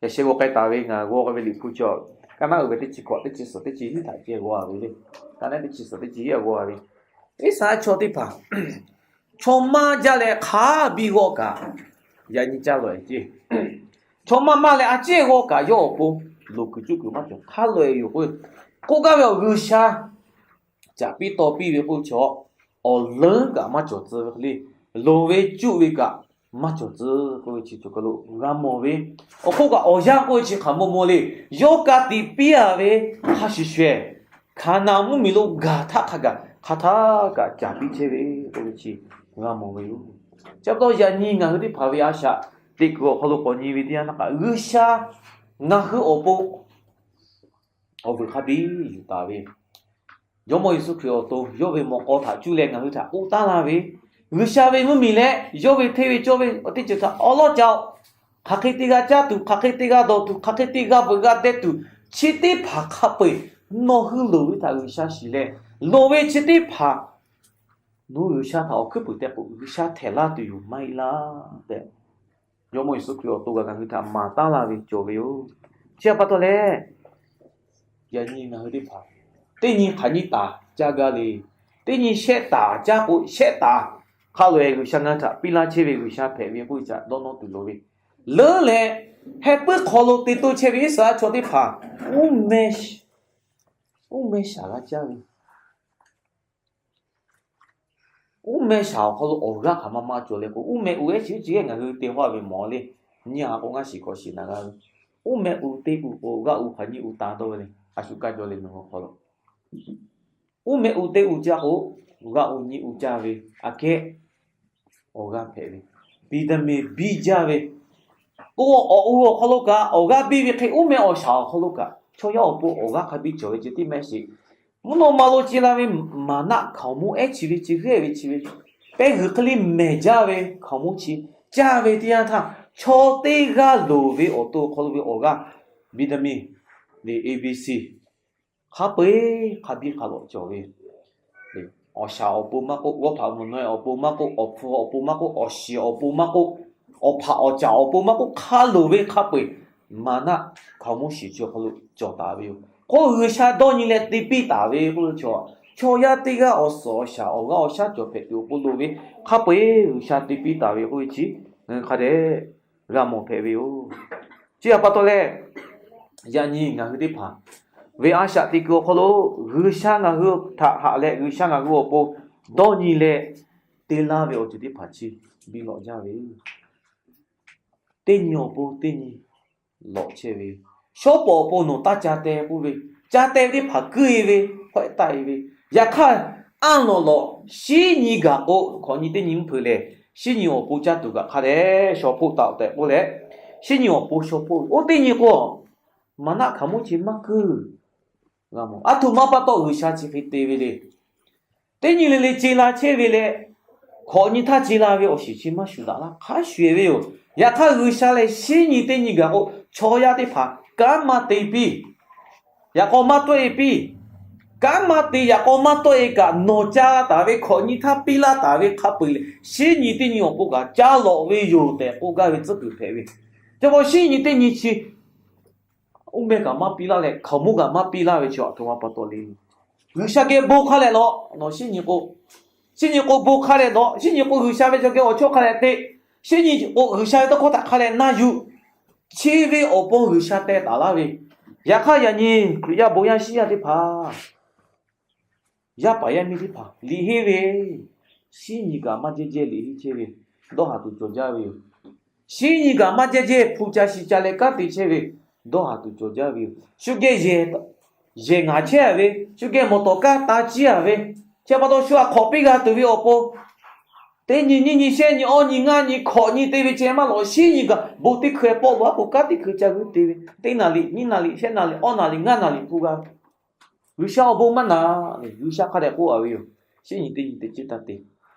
Yaꞈ sheh g'aw k'ai taˍ ve ngaˬ g'aw k'ai ve Liꞈ hpu chi, ka naˉ uiˍ ve teˇ chi hkawꞈ teˇ chi suhˍ teˇ chi hiˉ htaꞈ ceh g'aw a ve le. Ka naˉ teˇ chi suhˍ teˇ chi hiˉ a g'aw a ve, Iˉsaˍreˍlaˆ chaw teˇ hpaˍ chaw maˇ jaˇ leh hk'a biˇ g'awˇ kaꞈ, yaꞈ nyi caˇ lawˬ e ceˇ, chaw maˇ maˇ leh a ciˉ g'awˇ kaꞈ yawˇ awˬ pon loˍ kuiˬ cuˇ kuiˬ maˇ cawˬ hk'a lawˬ e yoˬ k'o, k'oˆ gaˇ ve awˬ G'uiˬsha caˍ piˇ taw piˇ ve k'oˆ ve chi, awˬ leuˉ kaꞈ maˇ cawˬ tcuh ve hk'e le, loˍ ve cuˇ ve kaꞈ maˇ cawˬ tcuh k'oˆ ve chi cawˬ kaˬ lo g'a mawˬ ve. Awˬ hk'oˆ kaꞈ awˬ yanˇ k'oˆ ve chi hk'aˬ maw maw le, yawˇ ka tiꞈ piˇ a ve hk'a shuˍ shuˍ, Hkaˍnanˍ mvuhˇmiˬ lo gaˬ htaˇ hk'a gaˬ hk'a htaˇ kaꞈ caˍ piˇ chehˇ ve k'oˆ ve chi g'a mawˬ ve yoˬ. Chi pa taw yaꞈ nyi ngaˬ hui teˇ hpaˍ ve a shaꞈ teꞈ kuiˬ awˬ hk'aw lo k'awꞈ nyi ve teˇ yanˇ htaˇ kaꞈ, G'uiˬsha ngaˬ hui awˬ pon awˬ vuiˬ hk'a biˇ yuˬ taˍ ve, Jawˇmawˇ Yeˍsuˆ Hkriꞈ awˬ to yawˇ ve mawꞈ k'aw htaꞈ cuˇ leh ngaˬ hui htaꞈ k'oˆ taˉ laˇ ve, G'uiˬsha ve mvuhˇmiˬ leh yawˇ ve hteˇ ve cawˇ ve awˬ teˇ ceuˬ htaꞈ awˉ lawˉ ca-o. Hk'aˬ hk'e te g'a caˇ tuˬ, hk'aˬ hk'e te g'a dawˬ tuˬ, hk'aˬ hk'e te g'a veuꞈ g'a deh tuˬ, chi teˇ hpaˍ hk'a peu-eˬ nawˬ hui loˍ ve htaꞈ G'uiˬsha shiˍ leh, loˍ ve chi teˇ hpaˍ nawˬ hui G'uiˬsha htaꞈ awˬ hkuiˉ puiˍ teh k'o, G'uiˬsha htehꞈ laˇ tuˬ yoˬ maˇ heˆ laˇ tehꞈ, Jawˇmawˇ Yeˍsuˆ Hkriꞈ awˬ to kaꞈ ngaˬ hui htaꞈ maˍ taˉ laˇ ve cawˬ ve yoˬ. Chi htaꞈ pa taw leh, yaꞈ nyi ngaˬ hui teˇ hpaˍ teˇ nyi hk'aˬ nyi taˍ caˇ gaˇ le. Teˇ nyi shehˆ taˍ caˇ k'o, shehˆ taˍ hk'a loꞈ-e G'uiˬsha ngaˬ hui htaꞈ piˇ laˇ chehˇ ve G'uiˬsha hpehꞈ ve k'oˆ ve htaꞈ dawˇ nawˇ tuˬ loˍ ve. Leuˉ leh, heh puiˉ hk'aw lo te toˇ chehˇ ve Iˉsaˍreˍlaˆ chaw teˇ hpaˍ uˉ meh shaˍ g'a caˇ ve, uˉ meh shaˍ awˬ hk'aw lo awˬ g'aˇ hk'aˬ ma ma cawˬ leh k'o, uˉ meh uiˍ ehˉ chi chi hk'e ngaˬ hui te hawˇ ve mawˬ le. Nyi a k'o ngaˇ shiˍ hkawꞈ shiˍ naˍ g'a ve, uˉ meh uiˍ te uiˍ k'o g'aˇ uiˍ hk'aˬ nyi uiˍ taˍ dawˇ ve le. A shu kaˇ jaw leh nawˬ hui awˬ hk'aw lo uˉ meh uiˍ te uiˍ ca k'o, g'aˇ uiˍ nyi uiˍ ca ve aꞈ kehˉ awˬ g'aˇ hpehꞈ ve, biˇ daˇ miˬ biˇ jaˇ ve, k'o, awˬ uiˍ awˬ hk'aw lo kaꞈ awˬ g'aˇ biˇ ve hk'e, uˉ meh awˬ shaˍ awˬ hk'aw lo kaꞈ chaw yaˇ awˬ pon awˬ g'aˇ hk'a biˇ cawˬ ve ceh tiˉ mehˆ sheˍ. Mvuhˇ naw ma lo ce la ve maˍnaˆ hkaoˍmonˇ ehˉ chi ve chi g'ehˇ ve chi ve, pehˇ g'uiˬ hk'e le mehˬ jaˇ ve hkaoˍmonˇ chi caˇ ve teˇ yanˇ htaˇ, chaw teˇ g'aˇ loˍ ve awˬ to awˬ hk'aw lo ve awˬ g'aˇ, biˇ daˇ miˬ, le A B C hk'a peu-eˬ hk'a biˇ hk'a lawꞈ cawˬ ve, awˬ shaˍ awˬ pon maˇ k'oˆ, g'awˇ hpaꞈ mvuhˬ naweh awˬ pon maˇ k'oˆ, awˬ hpu awˬ pon maˇ k'oˆ, awˬ shiˍ awˬ pon maˇ k'oˆ, awˬ hpaꞈ awˬ caˍ awˬ pon maˇ k'oˆ, hk'a loˍ ve hk'a peu-eˬ maˍnaˆ hkaoˍmonˇ shiˍ chi awˬ hk'aw lo cawˬ taˍ ve yoˬ. K'o G'uiˬsha dawˇ nyi leh te piˇ taˍ ve k'oˆ ve chaw, chaw yaˇ teˇ g'aˇ awˬ suhˍ awˬ shaˍ awˬ g'aˇ awˬ shaˉ cawˬ hpehꞈ tuˬ awˬ pon loˍ ve hk'a peu-eˬ G'uiˬsha te piˇ taˍ ve k'oˆ ve chi ngaˬ hui hk'a dehꞈ g'a mawˬ hpehꞈ ve yoˬ. Chi htaꞈ pa taw leh, yaꞈ nyi ngaˬ hui teˇ hpaˍ ve a shaꞈ teꞈ kuiˬ awˬ hk'aw lo G'uiˬsha ngaˬ hui htaꞈ haꞈ leh G'uiˬsha ngaˬ hui awˬ pon dawˇ nyi leh te laˇ ve awˬ ceuˬ teˇ hpaˍ chi biˇ lawꞈ jaˇ ve, teˇ nyi awˬ pon teˇ nyi lawꞈ chehˇ ve, shawˉ pawˍ awˬ pon nawˬ taˇ ca teh k'oˆ ve, ca teh ve teˇ hpaˍ kuiˇ e ve, hkawehˆ taˆ e ve, yaꞈ hk'aˇ anˇ lawꞈ lawꞈ shinˉ nyi gaˬ k'o, hkawꞈ nyi teˇ nyi mvuhˇ hpeuꞈ lehˬ, shinˉ nyi awˬ pon caˇ tuˬ kaꞈ hk'a dehꞈ shaw hpoˆ taˍ tehꞈ k'oˆ leh, shinˉ nyi awˬ pon shaw hpoˆ ve, oˇ teˇ nyi k'o maˍ naˆ hkaoˍmonˇ chi maˇ kuiˬ. Aˬ htoꞈ ma pa taw G'uiˬsha chi hk'e te ve le. Teˇ nyi le le ce la chehˇ ve leh, hkawꞈ nyi htaˇ ce la ve awˬ shiˍ chi maˇ shuˍ daꞈ laˇ hk'a shuˍ e ve yoˬ. Yaꞈ hk'aˇ G'uiˬsha lehˬ shinˉ nyi teˇ nyi gaˬ k'o, chaw yaˇ teˇ hpaˍ kanˉ maˇ te piˇ, yaꞈ k'aw maˇ tawˆ e piˇ. Kanˉ maˇ te yaꞈ k'aw maˇ tawˆ e kaꞈ, nawˬ ca taˍ ve hkawꞈ nyi htaˇ piˇ laˇ taˍ ve hk'a peu-eˬ lehˬ, shinˉ nyi teˇ nyi awˬ pon kaꞈ ca lawꞈ ve yoˬ tehꞈ k'oˆ gaˇ ve tcuhˉ kuiˬ hpehꞈ ve. Chi pa taw shinˉ nyi teˇ nyi chi oˇ meh kaꞈ maˇ piˇ laˇ leh, hkaoˍmonˇ kaꞈ maˇ piˇ laˇ ve chi aˬ htoꞈ ma pa taw le. G'uiˬsha geh bon hk'a leh lawꞈ, nawˬ shinˉ nyi k'o, shinˉ nyi k'o bon hk'a leh lawꞈ, shinˉ nyi k'o G'uiˬsha ve chaw geh awˬ chawˇ hk'a leh te, shinˉ nyi k'o G'uiˬsha ve tawˇ hkawˇ htaꞈ hk'a leh na yuˬ. Chi ve awˬ pon G'uiˬsha teh taˍ laˇ ve. Yaꞈ hk'aˇ yaꞈ nyi Hkriꞈ yaˇ bon yaˇ shinˉ yaˇ teˇ hpaˍ, yaˇ paˍ yaˇ miˇ teˇ hpaˍ liꞈ henˇ ve, shinˉ nyi kaꞈ maˇ jehˇ jehˇ liꞈ henˇ chehˇ ve, dawˇ haˍ tuˬ cawˬ jaˇ ve yoˬ. Shinˉ nyi kaꞈ maˇ jehˇ jehˇ hpu ca shi ca leh kanˉ te chehˇ ve, dawˇ haˍ tuˬ cawˬ jaˇ ve yoˬ. Shu geh yehˬ ngaˍ chehˇ a ve, shu geh mawˬ tawˍ kaˇ ta ciˇ a ve, chi pa taw shu htaꞈ hk'awꞈ piˇ g'a tuˬ ve awˬ pon, teˇ nyi nyiˇ nyi shehˆ nyi awˇ nyi ngaˇ nyi hkawꞈ nyi te ve ceh maˇ lawꞈ, shinˉ nyi kaꞈ bon teˇ hkui pawˆ lo aˉ k'o kanˉ teˇ hkui ca g'uiˇ te ve, teˇ naˍ riˍ nyiˇ naˍ riˍ shehˆ naˍ riˍ awˇ naˍ riˍ ngaˇ naˍ riˍ hpu g'a G'uiˬsha awˬ bon maˇ na, G'uiˬsha hk'a dehꞈ k'oˆ a ve yoˬ. Shinˉ nyi teˇ nyi te ciˇ taˇ te.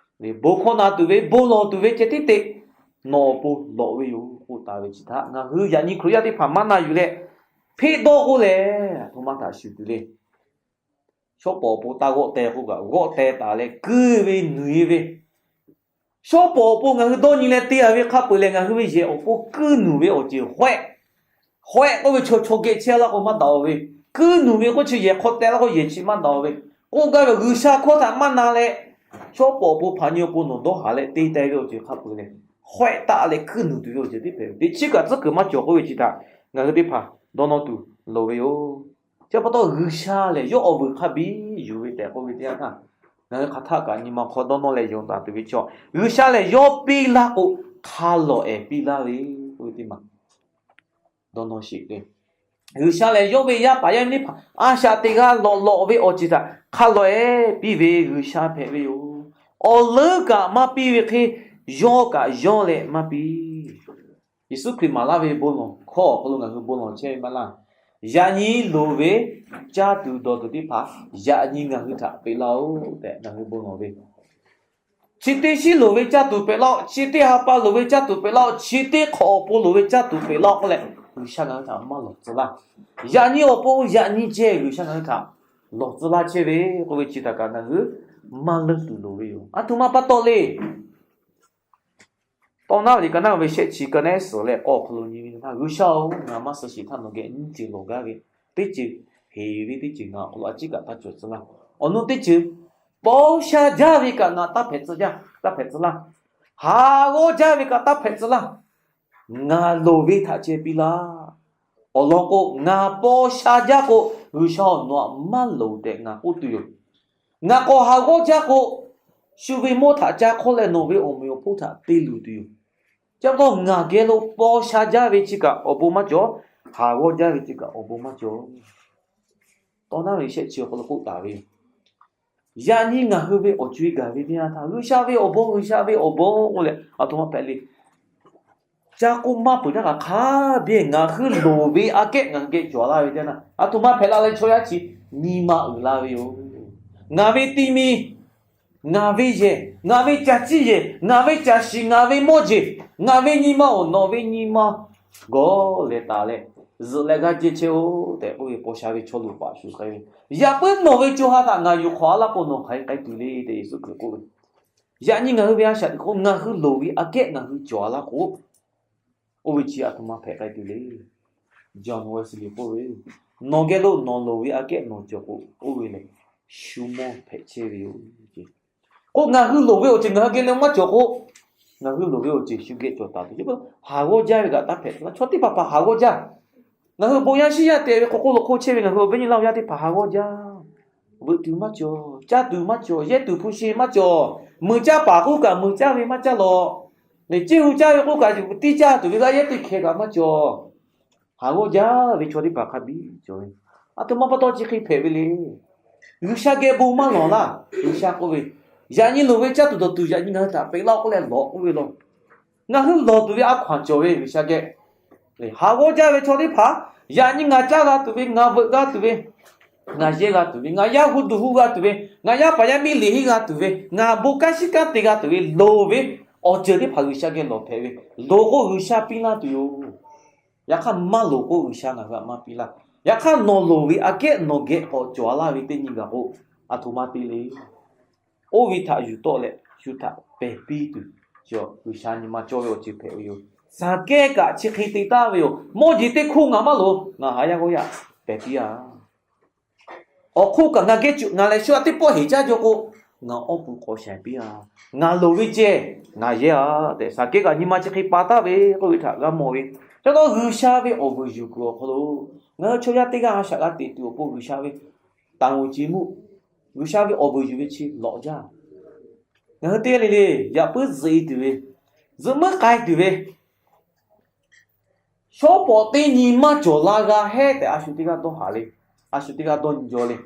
Bon hkawˇ na tuˬ ve, bon lawˬ tuˬ ve ceh tiˉ te nawˬ awˬ pon lawꞈ ve yoˬ k'oˆ taˍ ve chi htaꞈ ngaˬ hui yaꞈ nyi Hkriꞈ yaˇ teˇ hpaˍ maˇ na yuˬ leh, hpeˆ dawˇ k'oˆ lehˬ, a htoꞈ ma htaꞈ shuˍ tuˬ le. Shawˉ pawˍ awˬ pon taˇ g'awˆ teh k'oˆ kaꞈ, g'awˆ teh taˍ leh kuiˇ ve nuiˬ e ve, shawˉ pawˍ awˬ pon ngaˬ hui dawˇ nyi leh te a ve hk'a peu-eˬ lehˬ, ngaˬ hui ve yehˬ awˬ pon kuiˇ nuiˬ ve awˬ ceuˬ hawehˆ, hawehˆ k'oˆ ve chaw chaw geh chehˇ laˇ k'o maˇ daꞈ-oˬ ve, kuiˇ nuiˬ ve k'oˆ chi yehˬ hk'aw teh laˇ k'o yehˬ chi maˇ daꞈ-oˬ ve, k'oˆ gaˇ ve G'uiˬsha hkawˇ htaꞈ maˇ na leh, shawˉ pawˍ awˬ pon hpaˍ nyi awˬ pon nawˬ dawˇ haˍ leh te teh ve awˬ ceuˬ hk'a peu-eˬ lehˬ, hawehˆ taˆ leh kuiˇ nuiˬ tuˬ ve awˬ ceuˬ tiˉ hpehꞈ ve. Teˇ chiˉ kaꞈ tcuhˉ kuiˬ maˇ cawˬ k'oˆ ve chi htaꞈ ngaˬ hui teˇ hpaˍ dawˇ nawˇ tuˬ loˍ ve yoˬ. Chi pa taw G'uiˬsha lehˬ yawˇ awˬ vuiˬ hk'a biˇ yuˬ ve tehꞈ k'oˆ ve teˇ yanˇ htaˇ, ngaˬ hui hk'aˬ htaˆ kaꞈ nyi ma hk'aw dawˇ nawˇ leh yonˍ taˍ tuˬ ve chaw, G'uiˬsha lehˬ yawˇ piˇ laˇ k'o, hk'a lawꞈ ehˍ piˇ laˇ ve k'oˆ ve teˇ maˬ dawˇ nawˇ sheˍ ve. G'uiˬsha lehˬ yawˇ ve yaˇ paˍ yaˇ miˇ teˇ hpaˍ a shaꞈ teꞈ g'a lawꞈ lawꞈ ve awˬ ceuˬ htaꞈ hk'a lawꞈ ehˍ piˇ ve G'uiˬsha hpehꞈ ve yoˬ. Awˬ leuˉ kaꞈ maˇ piˇ ve hk'e, yawˇ kaꞈ yawˇ leh maˇ piˇ. Yeˍsuˆ Hkriꞈ maˍ laˇ ve bon lawˬ hkawˇ awˬ hk'aw lo ngaˬ hui bon lawˬ chehˇ ve maˇ laˇ. Yaꞈ nyi loˍ ve caˇ tuˬ dawˬ tuˬ teˇ hpaˍ yaꞈ nyi ngaˬ hui htaꞈ peꞈ laˇ-oˆ tehꞈ ngaˬ hui bon lawˬ ve, chi teˇ shinˉ loˍ ve caˇ tuˬ peꞈ laˇ-oˆ, chi teˇ ha pa loˍ ve caˇ tuˬ peꞈ laˇ-oˆ, chi teˇ hk'awꞈ awˬ pon loˍ ve caˇ tuˬ peꞈ laˇ-oˆ k'oˆ leh, G'uiˬsha ngaˬ hui htaꞈ maˇ lawˬ tcuh laˇ. Yaꞈ nyi awˬ pon yaꞈ nyi ceh G'uiˬsha ngaˬ hui htaꞈ lawˬ tcuh laˇ chehˇ ve k'oˆ ve chi htaꞈ kaꞈ ngaˬ hui maˇ leuˆ tuˬ loˍ ve yoˬ. A htoꞈ ma pa taw le. Tawˇ naˉ ve liꞈ ka naˉ ve shehˆ chi ka naˉ suhˍ leh k'awˇ awˬ hk'aw lo nyi ve htaˇ, G'uiˬsha-oˬ, ngaˬ maˇ suh sheˍ htaˇ nawˬ geh nyiˇ ceuˬ lawˬ gaˇ ve, teˇ ceuˬ heˍ ve teˇ ceuˬ ngaˬ awˬ hk'aw lo a ciˉ kaꞈ taˇ cawˬ tcuh laˇ. Awˬ nu teˇ ceuˬ paw sha jaˇ ve kaꞈ ngaˬ taˇ hpehꞈ tcuh jaˇ, taˇ hpehꞈ tcuh laˇ. Haˍ g'awˇ jaˇ ve kaꞈ taˇ hpehꞈ tcuh laˇ. Ngaˬ loˍ ve htaꞈ ceh piˇ laˇ. Awˬ lawn k'o, ngaˬ paw sha jaˇ k'o, G'uiˬsha-oˬ, nawˬ htaꞈ maˇ loˍ tehꞈ ngaˬ k'oˆ tuˬ yoˬ. Ngaˬ k'awꞈ haˍ g'awˇ jaˇ k'o, shu ve mawˇ htaꞈ ca hk'awˇ leh nawˬ ve awˬ meꞈ awˬ hponˇ htaꞈ te luˬ tuˬ yoˬ. Chi pa taw ngaˬ geh lo paw sha jaˇ ve chi kaꞈ awˬ bon maˇ cawˬ. Haˍ g'awˇ jaˇ ve chi kaꞈ awˬ bon maˇ cawˬ. Tawˇ naˉ ve shehˆ chi awˬ hk'aw lo k'oˆ taˍ ve yoˬ. Yaꞈ nyi ngaˬ hui ve awˬ co-e gaˬ ve teˇ yanˇ htaˇ, G'uiˬsha ve awˬ bon, G'uiˬsha ve awˬ bon k'oˆ leh a htoꞈ ma hpehꞈ le. Ca k'oˆ maˇ peuˬ htaˇ kaꞈ hk'a biˇ ngaˬ hui loˍ ve aꞈ kehˉ ngaˬ hui geh cawˬ laˇ ve teˇ yanˇ, a htoꞈ ma hpehꞈ la leh chaw yaˇ chi nyi ma uiˍ la ve yoˬ. Ngaˬ ve ti mi, ngaˬ ve yehˬ, ngaˬ ve caˬ ciˇ yehˬ, ngaˬ ve caˬ shiˍ, ngaˬ ve mawˇ jeˬ, ngaˬ ve nyi ma-oˬ, nawˬ ve nyi ma gawˬ leh taˍ leh, zuhꞈ leh g'aˇ jehˇ chehˇ-oˆ tehꞈ k'oˆ ve paw sha ve chaw luˬ paˍ shuˍ k'ai ve, yaꞈ puiˉ nawˬ ve co ha htaꞈ ngaˬ yuˬ hk'awꞈ a laˇ k'o nawˬ hk'aˬ hk'e k'ai tuˬ le tehꞈ Yeˍsuˆ Hkriꞈ k'oˆ ve. Yaꞈ nyi ngaˬ hui ve a shaꞈ teꞈ k'o ngaˬ hui loˍ ve aꞈ kehˉ ngaˬ hui cawˬ a laˇ k'o, oˇ ve chi a htoꞈ ma hpehꞈ k'ai tuˬ le. John Wesley k'oˆ ve, nawˬ geh lo nawˬ loˍ ve aꞈ kehˉ nawˬ cawˬ k'o, oˇ ve lehˬ shu mawˇ hpehꞈ chehˇ ve yoˬ. K'o ngaˬ hui loˍ ve awˬ ceuˬ ngaˬ hui geh le maˇ cawˬ k'o, ngaˬ hui loˍ ve awˬ ceuˬ shu geh cawˬ taˍ tuˬ. Haˍ g'awˇ jaˇ ve kaꞈ taˇ hpehꞈ tcuh laˇ. Chaw teˇ hpaˍ hpaˍ haˍ g'awˇ jaˇ. Ngaˬ hui bon yaˇ shinˉ yaˇ te ve hk'aw hk'oˆ lo hk'oˆ chehˇ ve ngaˬ hui awˬ viˉ nyi laˇ yaˇ teˇ hpaˍ haˍ g'awˇ jaˇ. Veuꞈ tuˬ maˇ cawˬ, caˇ tuˬ maˇ cawˬ, yehˇ tuˬ hpu shi maˇ cawˬ, mui caˇ paˍ k'oˆ kaꞈ mui caˇ ve maˇ caˇ lawˬ. Lehˬ ceˇ hu caˇ ve k'oˆ kaꞈ tiˇ caˇ tuˬ ve g'aˇ yehˇ teˇ hkeh kaꞈ maˇ cawˬ. Haˍ g'awˇ jaˇ ve chaw teˇ hpaˍ hk'a biˇ cawˬ ve. A htoꞈ ma pa taw chi hk'e hpehꞈ ve le. G'uiˬsha geh bon maˇ lawˬ laˇ. G'uiˬsha k'oˆ ve, yaꞈ nyi loˍ ve caˇ tuˬ dawˬ tuˬ yaꞈ nyi ngaˬ hui htaꞈ peꞈ laˇ-oˆ k'oˆ leh lawˬ k'oˆ ve law. Ngaˬ hui lawˬ tuˬ ve a hkaw-anˬ cawˬ ve G'uiˬsha geh. Haˍ g'awˇ jaˇ ve chaw teˇ hpaˍ Yaꞈ nyi ngaˬ caˇ g'a tuˬ ve, ngaˬ veuꞈ g'a tuˬ ve, ngaˬ yehˇ g'a tuˬ ve, ngaˬ yaˇ hu duˬ hu g'a tuˬ ve, ngaˬ yaˇ paˍ yaˇ miˇ liꞈ henˇ g'a tuˬ ve, ngaˬ bon kanˉ shiˉ kanˉ te g'a tuˬ ve, loˍ ve awˬ ceuˬ teˇ hpaˍ G'uiˬsha geh lawˬ hpehꞈ ve. Loˍ k'o G'uiˬsha piˇ laˇ tuˬ yoˬ. Yaꞈ hk'aˇ maˇ loˍ k'o G'uiˬsha ngaˬ hui htaꞈ maˇ piˇ laˇ. Yaꞈ hk'aˇ nawˬ loˍ ve aꞈ kehˉ nawˬ geh k'awꞈ cawˬ laˇ ve teˇ nyi gaˬ k'o, aˬ htoꞈ ma te le. Oˇ ve htaꞈ yuˬ tawˆ leh shu htaꞈ pehˬ piˇ tuˬ, G'uiˬsha nyi ma cawˇ ve awˬ ceuˬ hpehꞈ ve yoˬ. Saˍkehˇ kaꞈ chi hk'e te taˍ ve yoˬ. Mawˇ jeˬ teˇ hkoˇ ngaˬ maˇ loˍ, ngaˬ haꞈ yaˇ g'awˇ yaˇ pehˬ piˇ-a. Awˬ hk'oˆ kaꞈ ngaˬ geh cuˬ ngaˬ lehˬ shu aꞈ teˇ pawˆ heˍ caˇ jaw k'o, ngaˬ awˬ pon k'awꞈ shaiˍ piˇ-a. Ngaˬ loˍ ve ceh ngaˬ yehˇ-a tehꞈ, Saˍkehˇ kaꞈ nyi ma chi hk'e pa taˍ ve k'oˆ ve htaꞈ g'a mawˬ ve. Ca taw G'uiˬsha ve awˬ vuiˬ yuˬ kuiˬ awˬ hk'aw lo ngaˬ hui chaw yaˇ teˇ g'aˇ a shaꞈ g'a teꞈ tuˬ awˬ pon G'uiˬsha ve taˍ ngoˬ ce muˆ, G'uiˬsha ve awˬ vuiˬ yuˬ ve chi lawꞈ jaˇ. Ngaˬ hui teˇ g'aˇ le le yaꞈ puiˉ zuhꞈ-e tuˬ ve, zuhꞈ muiˉ k'ai tuˬ ve, shawˉ pawˍ teˇ nyi maˇ cawˬ la g'a hehˉ tehꞈ a shu teˇ g'aˇ dawˇ haˍ le. A shu teˇ g'aˇ dawˇ nyi jaw le.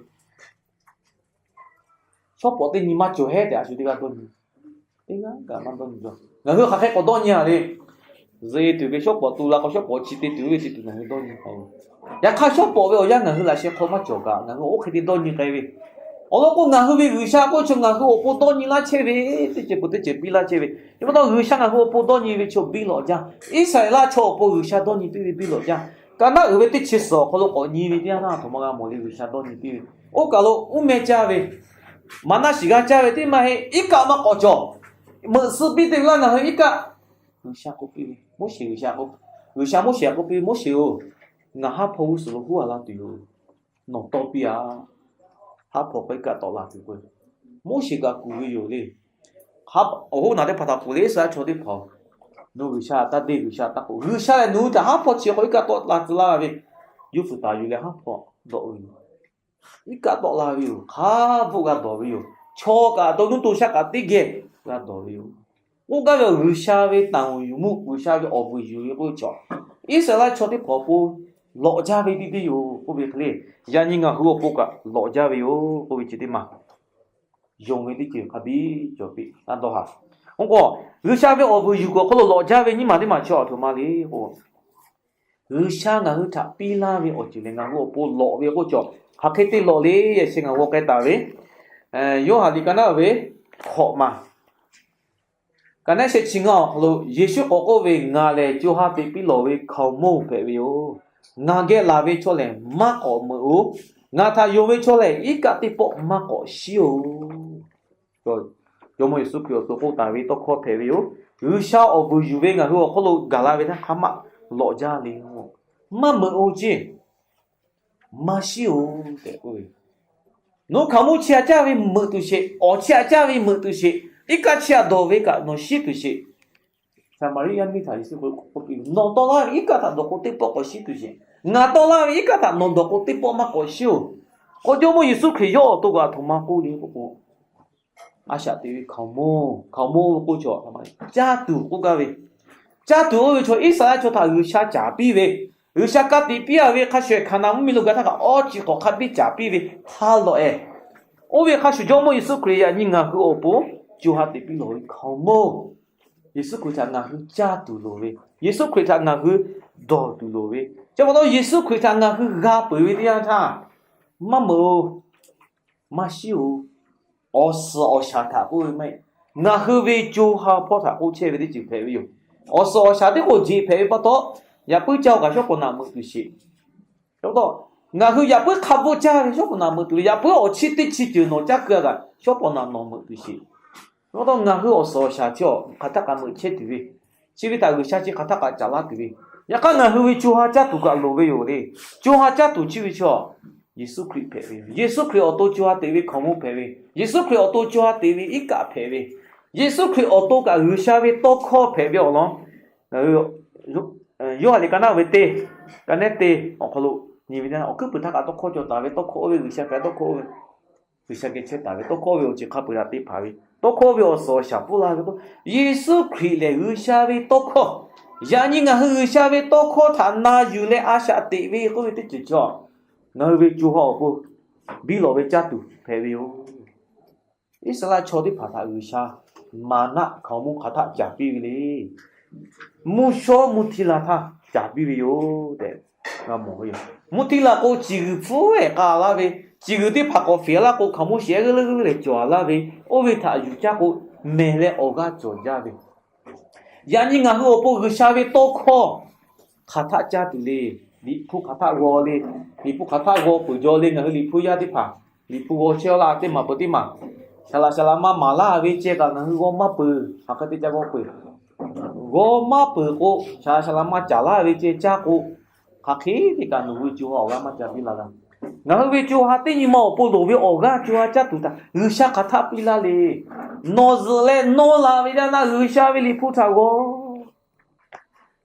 Shawˉ pawˍ teˇ nyi maˇ cawˬ hehˉ tehꞈ a shu teˇ g'aˇ dawˇ nyi. Teˇ g'aˇ kaꞈ maˇ dawˇ nyi jaw. Ngaˬ hui hk'aˬ hk'e k'awꞈ dawˇ nyi-a le. Zuhꞈ-e tuˬ ve shawˉ pawˍ tu la k'o, shawˉ pawˍ chi te tuˬ ve te tuˬ ngaˬ hui dawˇ nyi k'ai ve. Yaꞈ hk'aˇ shawˉ pawˍ ve awˬ yanˇ ngaˬ hui laꞈ sheh hk'aw maˇ cawˬ kaꞈ, ngaˬ hui oˇ hk'e te dawˇ nyi k'ai ve. Awˬ lawn k'o, ngaˬ hui ve G'uiˬsha k'oˆ ve chaw ngaˬ hui awˬ pon dawˇ nyi laˇ chehˇ ve, teˇ ceuˬ peuˬ teˇ ceuˬ piˇ laˇ chehˇ ve. Chi pa taw G'uiˬsha ngaˬ hui awˬ pon dawˇ nyi ve chaw biˇ lawꞈ jaˇ. Iˉsaˍreˍlaˆ chaw awˬ pon G'uiˬsha dawˇ nyi piˇ ve biˇ lawꞈ jaˇ. Kaˍnaˆ uiˍ ve teˇ chi suhˍ awˬ hk'aw lo k'awꞈ nyi ve teˇ yanˇ htaˇ, a htoꞈ ma g'a mawˬ le, G'uiˬsha dawˇ nyi piˇ ve. Oˇ kaˬ lo uˉ mehˇ caˇ ve, maˍnaˆ shiˍ g'a caˇ ve teˇ maˇ heˆ. Iˉ kaˆ maˇ k'awꞈ cawˬ. Meuꞈ suh piˇ te ve laˇ ngaˬ hui iˉ kaˆ. G'uiˬsha k'oˆ piˇ ve, Moˉseˍ G'uiˬsha k'o, G'uiˬsha Moˉseˍ htaꞈ k'oˆ piˇ ve, Moˉseˍ-oˬ, ngaˬ haˉ hpawˇ g'uˇ suhˍ lo huˉ a la tuˬ yoˬ. Nawˬ tawˇ piˇ-a. Haˉ hpawˇ k'o iˉ kaˆ tawˆ la tuˬ k'o, Moˉseˍ kaꞈ kuˬ ve yoˬ le. Awˬ hoˉ naˬ teˇ hpaˍ htaꞈ kuˬ le, Iˉsaˍreˍlaˆ chaw teˇ hpaˍ-oˬ, nawˬ G'uiˬsha taˇ deˇ, G'uiˬsha taˇ k'oˆ. G'uiˬsha lehˬ nawˬ hui htaꞈ haˉ hpawˇ chi k'o iˉ kaˆ tawˆ la tcuh laˇ ve, yawˇ fuiˍ taˍ yuˬ leh haˉ hpawˇ dawˆ ve yoˬ. Iˉ kaˆ tawˆ la ve yoˬ. Hk'a bvuhˆ g'a dawˬ ve yoˬ. Chaw kaꞈ to nuˇ to shaˆ kaꞈ teˇ geh g'a dawˬ ve yoˬ. K'oˆ gaˇ ve awˬ G'uiˬsha ve taˍ ngoˬ yuˬ mvuhˇ, G'uiˬsha ve awˬ vuiˬ yuˬ ve k'oˆ ve chaw, Iˉsaˍreˍlaˆ chaw teˇ hpaˍ awˬ pon lawꞈ jaˇ ve teˇ deˇ yoˬ k'oˆ ve hk'e le. Yaꞈ nyi ngaˬ hui awˬ pon kaꞈ lawꞈ jaˇ ve yoˬ k'oˆ ve chi teˇ maˬ, yonˍ ve teˇ ceuˬ hk'a biˇ cawˬ piˇ taˇ dawˇ haˍ. Oˇ k'o, G'uiˬsha ve awˬ vuiˬ yuˬ kuiˬ awˬ hk'aw lo lawꞈ jaˇ ve nyiˇ maˬ teˇ maˬ chi a htoꞈ ma le k'o, G'uiˬsha ngaˬ hui htaꞈ piˇ laˇ ve awˬ ceuˬ lehˬ ngaˬ hui awˬ pon lawꞈ ve k'oˆ cawˬ. Hk'aˬ hk'e te lawꞈ le, yaꞈ sheh ngaˬ hui g'a k'ai taˍ ve, Yoˇhanˬ liꞈ ka naˉ ve hkawꞈ maˬ, ka naˉ sheh chi ngaˇ awˬ hk'aw lo Yeˍsuˆ k'awꞈ k'oˆ ve, Ngaˬ lehˬ co ha teꞈ piˇ lawˬ ve hkaoˍmonˇ hpehꞈ ve yoˬ. Ngaˬ geh laˬ ve chaw lehˬ maˇ k'awꞈ meuꞈ-oˬ. Ngaˬ htaꞈ yonˍ ve chaw lehˬ iˉ kaˆ teˇ pawˆ maˇ k'awꞈ shiˉ-oˬ. Jawˇmawˇ Yeˍsuˆ Hkriꞈ awˬ to k'oˆ taˍ ve tawˇ hkawˇ hpehꞈ ve yoˬ. G'uiˬsha awˬ vuiˬ yuˬ ve ngaˬ hui awˬ hk'aw lo gaˬ la ve htaˇ hk'a maˆ lawꞈ jaˇ le. Maˇ meuꞈ-oˬ ceˇ, maˇ shiˉ-oˬ tehꞈ k'oˆ ve. Nawˬ hkaoˍmonˇ chi htaꞈ caˇ ve meuꞈ tuˬ sheˍ, awˬ chi htaꞈ caˇ ve meuꞈ tuˬ sheˍ, iˉ kaˆ chi htaꞈ dawˬ ve kaꞈ nawˬ shiˉ tuˬ sheˍ. Saˍmaˍriˆ yaˇ miˇ htaꞈ Yeˍsuˆ k'oˆ piˇ ve, Nawˬ tawˆ laˇ ve iˉ kaˆ htaꞈ dawˬ k'o teˇ pawˆ k'awꞈ shiˉ tuˬ sheˍ. Ngaˬ tawˆ laˇ ve iˉ kaꞈ htaꞈ nawˬ dawˬ k'o teˇ pawˆ maˇ k'awꞈ shiˉ-oˬ. K'o Jawˇmawˇ Yeˍsuˆ Hkriꞈ yawˇ awˬ to kaꞈ a htoꞈ ma k'oˆ le k'oˆ k'o, a shaꞈ teꞈ ve hkaoˍmonˇ, hkaoˍmonˇ k'oˆ chaw caˇ tuˬ k'oˆ gaˇ ve, caˇ tuˬ oˇ ve chaw Iˉsaˍreˍlaˆ chaw htaꞈ G'uiˬsha caˍ piˇ ve, G'uiˬsha ka tiꞈ piˇ-a ve hk'a shuˍ shuˍ Hkaˍnanˍ mvuhˇmiˬ lo gaˬ htaˇ kaꞈ awˬ ceuˬ k'awꞈ hk'a biˇ caˍ piˇ ve hk'a lawꞈ-e. Oˇ ve hk'a shuˍ Jawˇmawˇ Yeˍsuˆ Hkriꞈ yaꞈ nyi ngaˬ hui awˬ pon co ha teꞈ piˇ lawˬ ve hkaoˍmonˇ, Yeˍsuˆ Hkriꞈ htaꞈ ngaˬ hui caˇ tuˬ loˍ ve, Yeˍsuˆ Hkriꞈ htaꞈ ngaˬ hui dawˬ tuˬ loˍ ve, chi pa taw Yeˍsuˆ Hkriꞈ htaꞈ ngaˬ hui g'a peuˬ ve teˇ yanˇ htaˇ, maˇ meuꞈ-oˬ, maˇ shiˉ-oˬ. Awˬ suhˍ awˬ shaˍ htaꞈ k'oˆ ve maˇ heˆ. Ngaˬ hui ve co ha hpawˇ htaꞈ k'oˆ chehˇ ve teˇ ceuˬ hpehꞈ ve yoˬ. Awˬ suhˍ awˬ shaˍ teˇ k'oˍ jeꞈ hpehꞈ ve pa taw, yaꞈ puiˉ caˇ-oˬ kaꞈ shawˉ pawˍ naꞈ meuꞈ tuˬ sheˍ. Ngaˬ hui yaꞈ puiˉ hk'a bvuhˆ caˇ ve shawˉ pawˍ naꞈ meuꞈ tuˬ le, yaꞈ puiˉ awˬ chi teˇ chi ceuˬ nawˬ caˇ keu-a kaꞈ shawˉ pawˍ naꞈ nawˬ meuꞈ tuˬ sheˍ. Ngaˬ hui awˬ suhˍ awˬ shaˍ chi awˬ hk'aˬ htaˆ kaꞈ meuꞈ chehˇ tuˬ ve, chi ve htaꞈ G'uiˬsha chi hk'aˬ htaˆ kaꞈ caˍ laˇ tuˬ ve, yaꞈ hk'aˇ ngaˬ hui ve co ha caˇ tuˬ kaꞈ loˍ ve yoˬ le. Co ha caˇ tuˬ chi ve chi Yeˍsuˆ Hkriꞈ hpehꞈ ve yoˬ. Yeˍsuˆ Hkriꞈ awˬ to co ha teꞈ ve hkaoˍmonˇ hpehꞈ ve, Yeˍsuˆ Hkriꞈ awˬ to co ha teꞈ ve iˉ kaˆ hpehꞈ ve, Yeˍsuˆ Hkriꞈ awˬ to kaꞈ G'uiˬsha ve tawˇ hkawˇ hpehꞈ ve awˬ lawn, ngaˬ hui Yoˇhanˬ liꞈ ka naˉ ve teˇ, ka nehˉ teˇ awˬ hk'aw lo nyi ve, awˬ hkuiˉ puiˍ htaˇ kaꞈ tawˇ hkawˇ cawˬ taˍ ve, tawˇ hkawˇ oˇ ve G'uiˬsha hpehꞈ tawˇ hkawˇ oˇ ve, G'uiˬsha geh chehˇ taˍ ve tawˇ hkawˇ oˇ ve awˬ ceuˬ hk'a peu-eˬ htaꞈ te hpanˍ ve, tawˇ hkawˇ oˇ ve awˬ suhˍ awˬ shaˍ pfuhˇ la ve k'o, Yeˍsuˆ Hkriꞈ lehˬ G'uiˬsha ve tawˇ hkawˇ, yaꞈ nyi ngaˬ hui G'uiˬsha ve tawˇ hkawˇ htaꞈ na yuˬ leh a shaꞈ teꞈ ve k'oˆ ve teˇ ceuˬ chi ngaˬ hui ve co ha awˬ pon biˇ lawˬ ve caˇ tuˬ hpehꞈ ve yoˬ. Iˉsaˍreˍlaˆ chaw teˇ hpaˍ htaꞈ G'uiˬsha maˍnaˆ hkaoˍmonˇ hk'aˬ htaˆ caˍ piˇ ve le. Mvuhˇ shawˉ mvuhˇ htiˇ la htaˇ caˍ piˇ ve yoˬ tehꞈ, Mvuhˇ htiˇ la k'o, ciˬ g'uiˬ hpfuhˇ ehˍ k'a laˇ ve, ciˬ g'uiˬ teˇ hpaˍ k'awꞈ feꞈ laˇ k'o, hkaoˍmonˇ shehˍ g'euˆ leuˉ g'euˆ lehˬ cawˬ laˇ ve, oˇ ve htaꞈ yuˬ caˇ k'o, mehˬ leh awˬ g'aˇ cawˬ jaˇ ve. Yaꞈ nyi ngaˬ hui awˬ pon G'uiˬsha ve tawˇ hkawˇ hk'aˬ htaˆ caˇ tuˬ le. Liꞈ hpu hk'aˬ htaˆ g'aw le. Liꞈ hpu hk'aˬ htaˆ g'aw peuˬ jaw le. Ngaˬ hui liꞈ hpu yaˇ teˇ hpaˍ liꞈ hpu g'aw chehˇ laˇ teˇ maˬ peuˬ teˇ maˬ, shaˍ laꞈ shaˍ laꞈ ma maˍ laˇ ve ceh kaꞈ ngaˬ hui g'aw maˇ peuˬ. Hk'aˬ hk'e te ca g'aw peuˬ. G'aw maˇ peuˬ k'o, shaˍ laꞈ shaˍ laꞈ ma caˍ laˇ ve ceh caˇ k'o, hk'aˬ hk'e te kaꞈ nawˬ hui co ha awˬ g'aˇ maˇ ca piˇ la g'a. Ngaˬ hui ve co ha teˇ nyi ma awˬ pon loˍ ve awˬ g'aˇ co ha caˇ tuˬ htaꞈ G'uiˬsha hk'aˬ htaˆ piˇ laˇ le. Nawˬ zuhꞈ leh nawˇ la ve yaˇ naˆ G'uiˬsha ve liꞈ hpu htaꞈ g'aw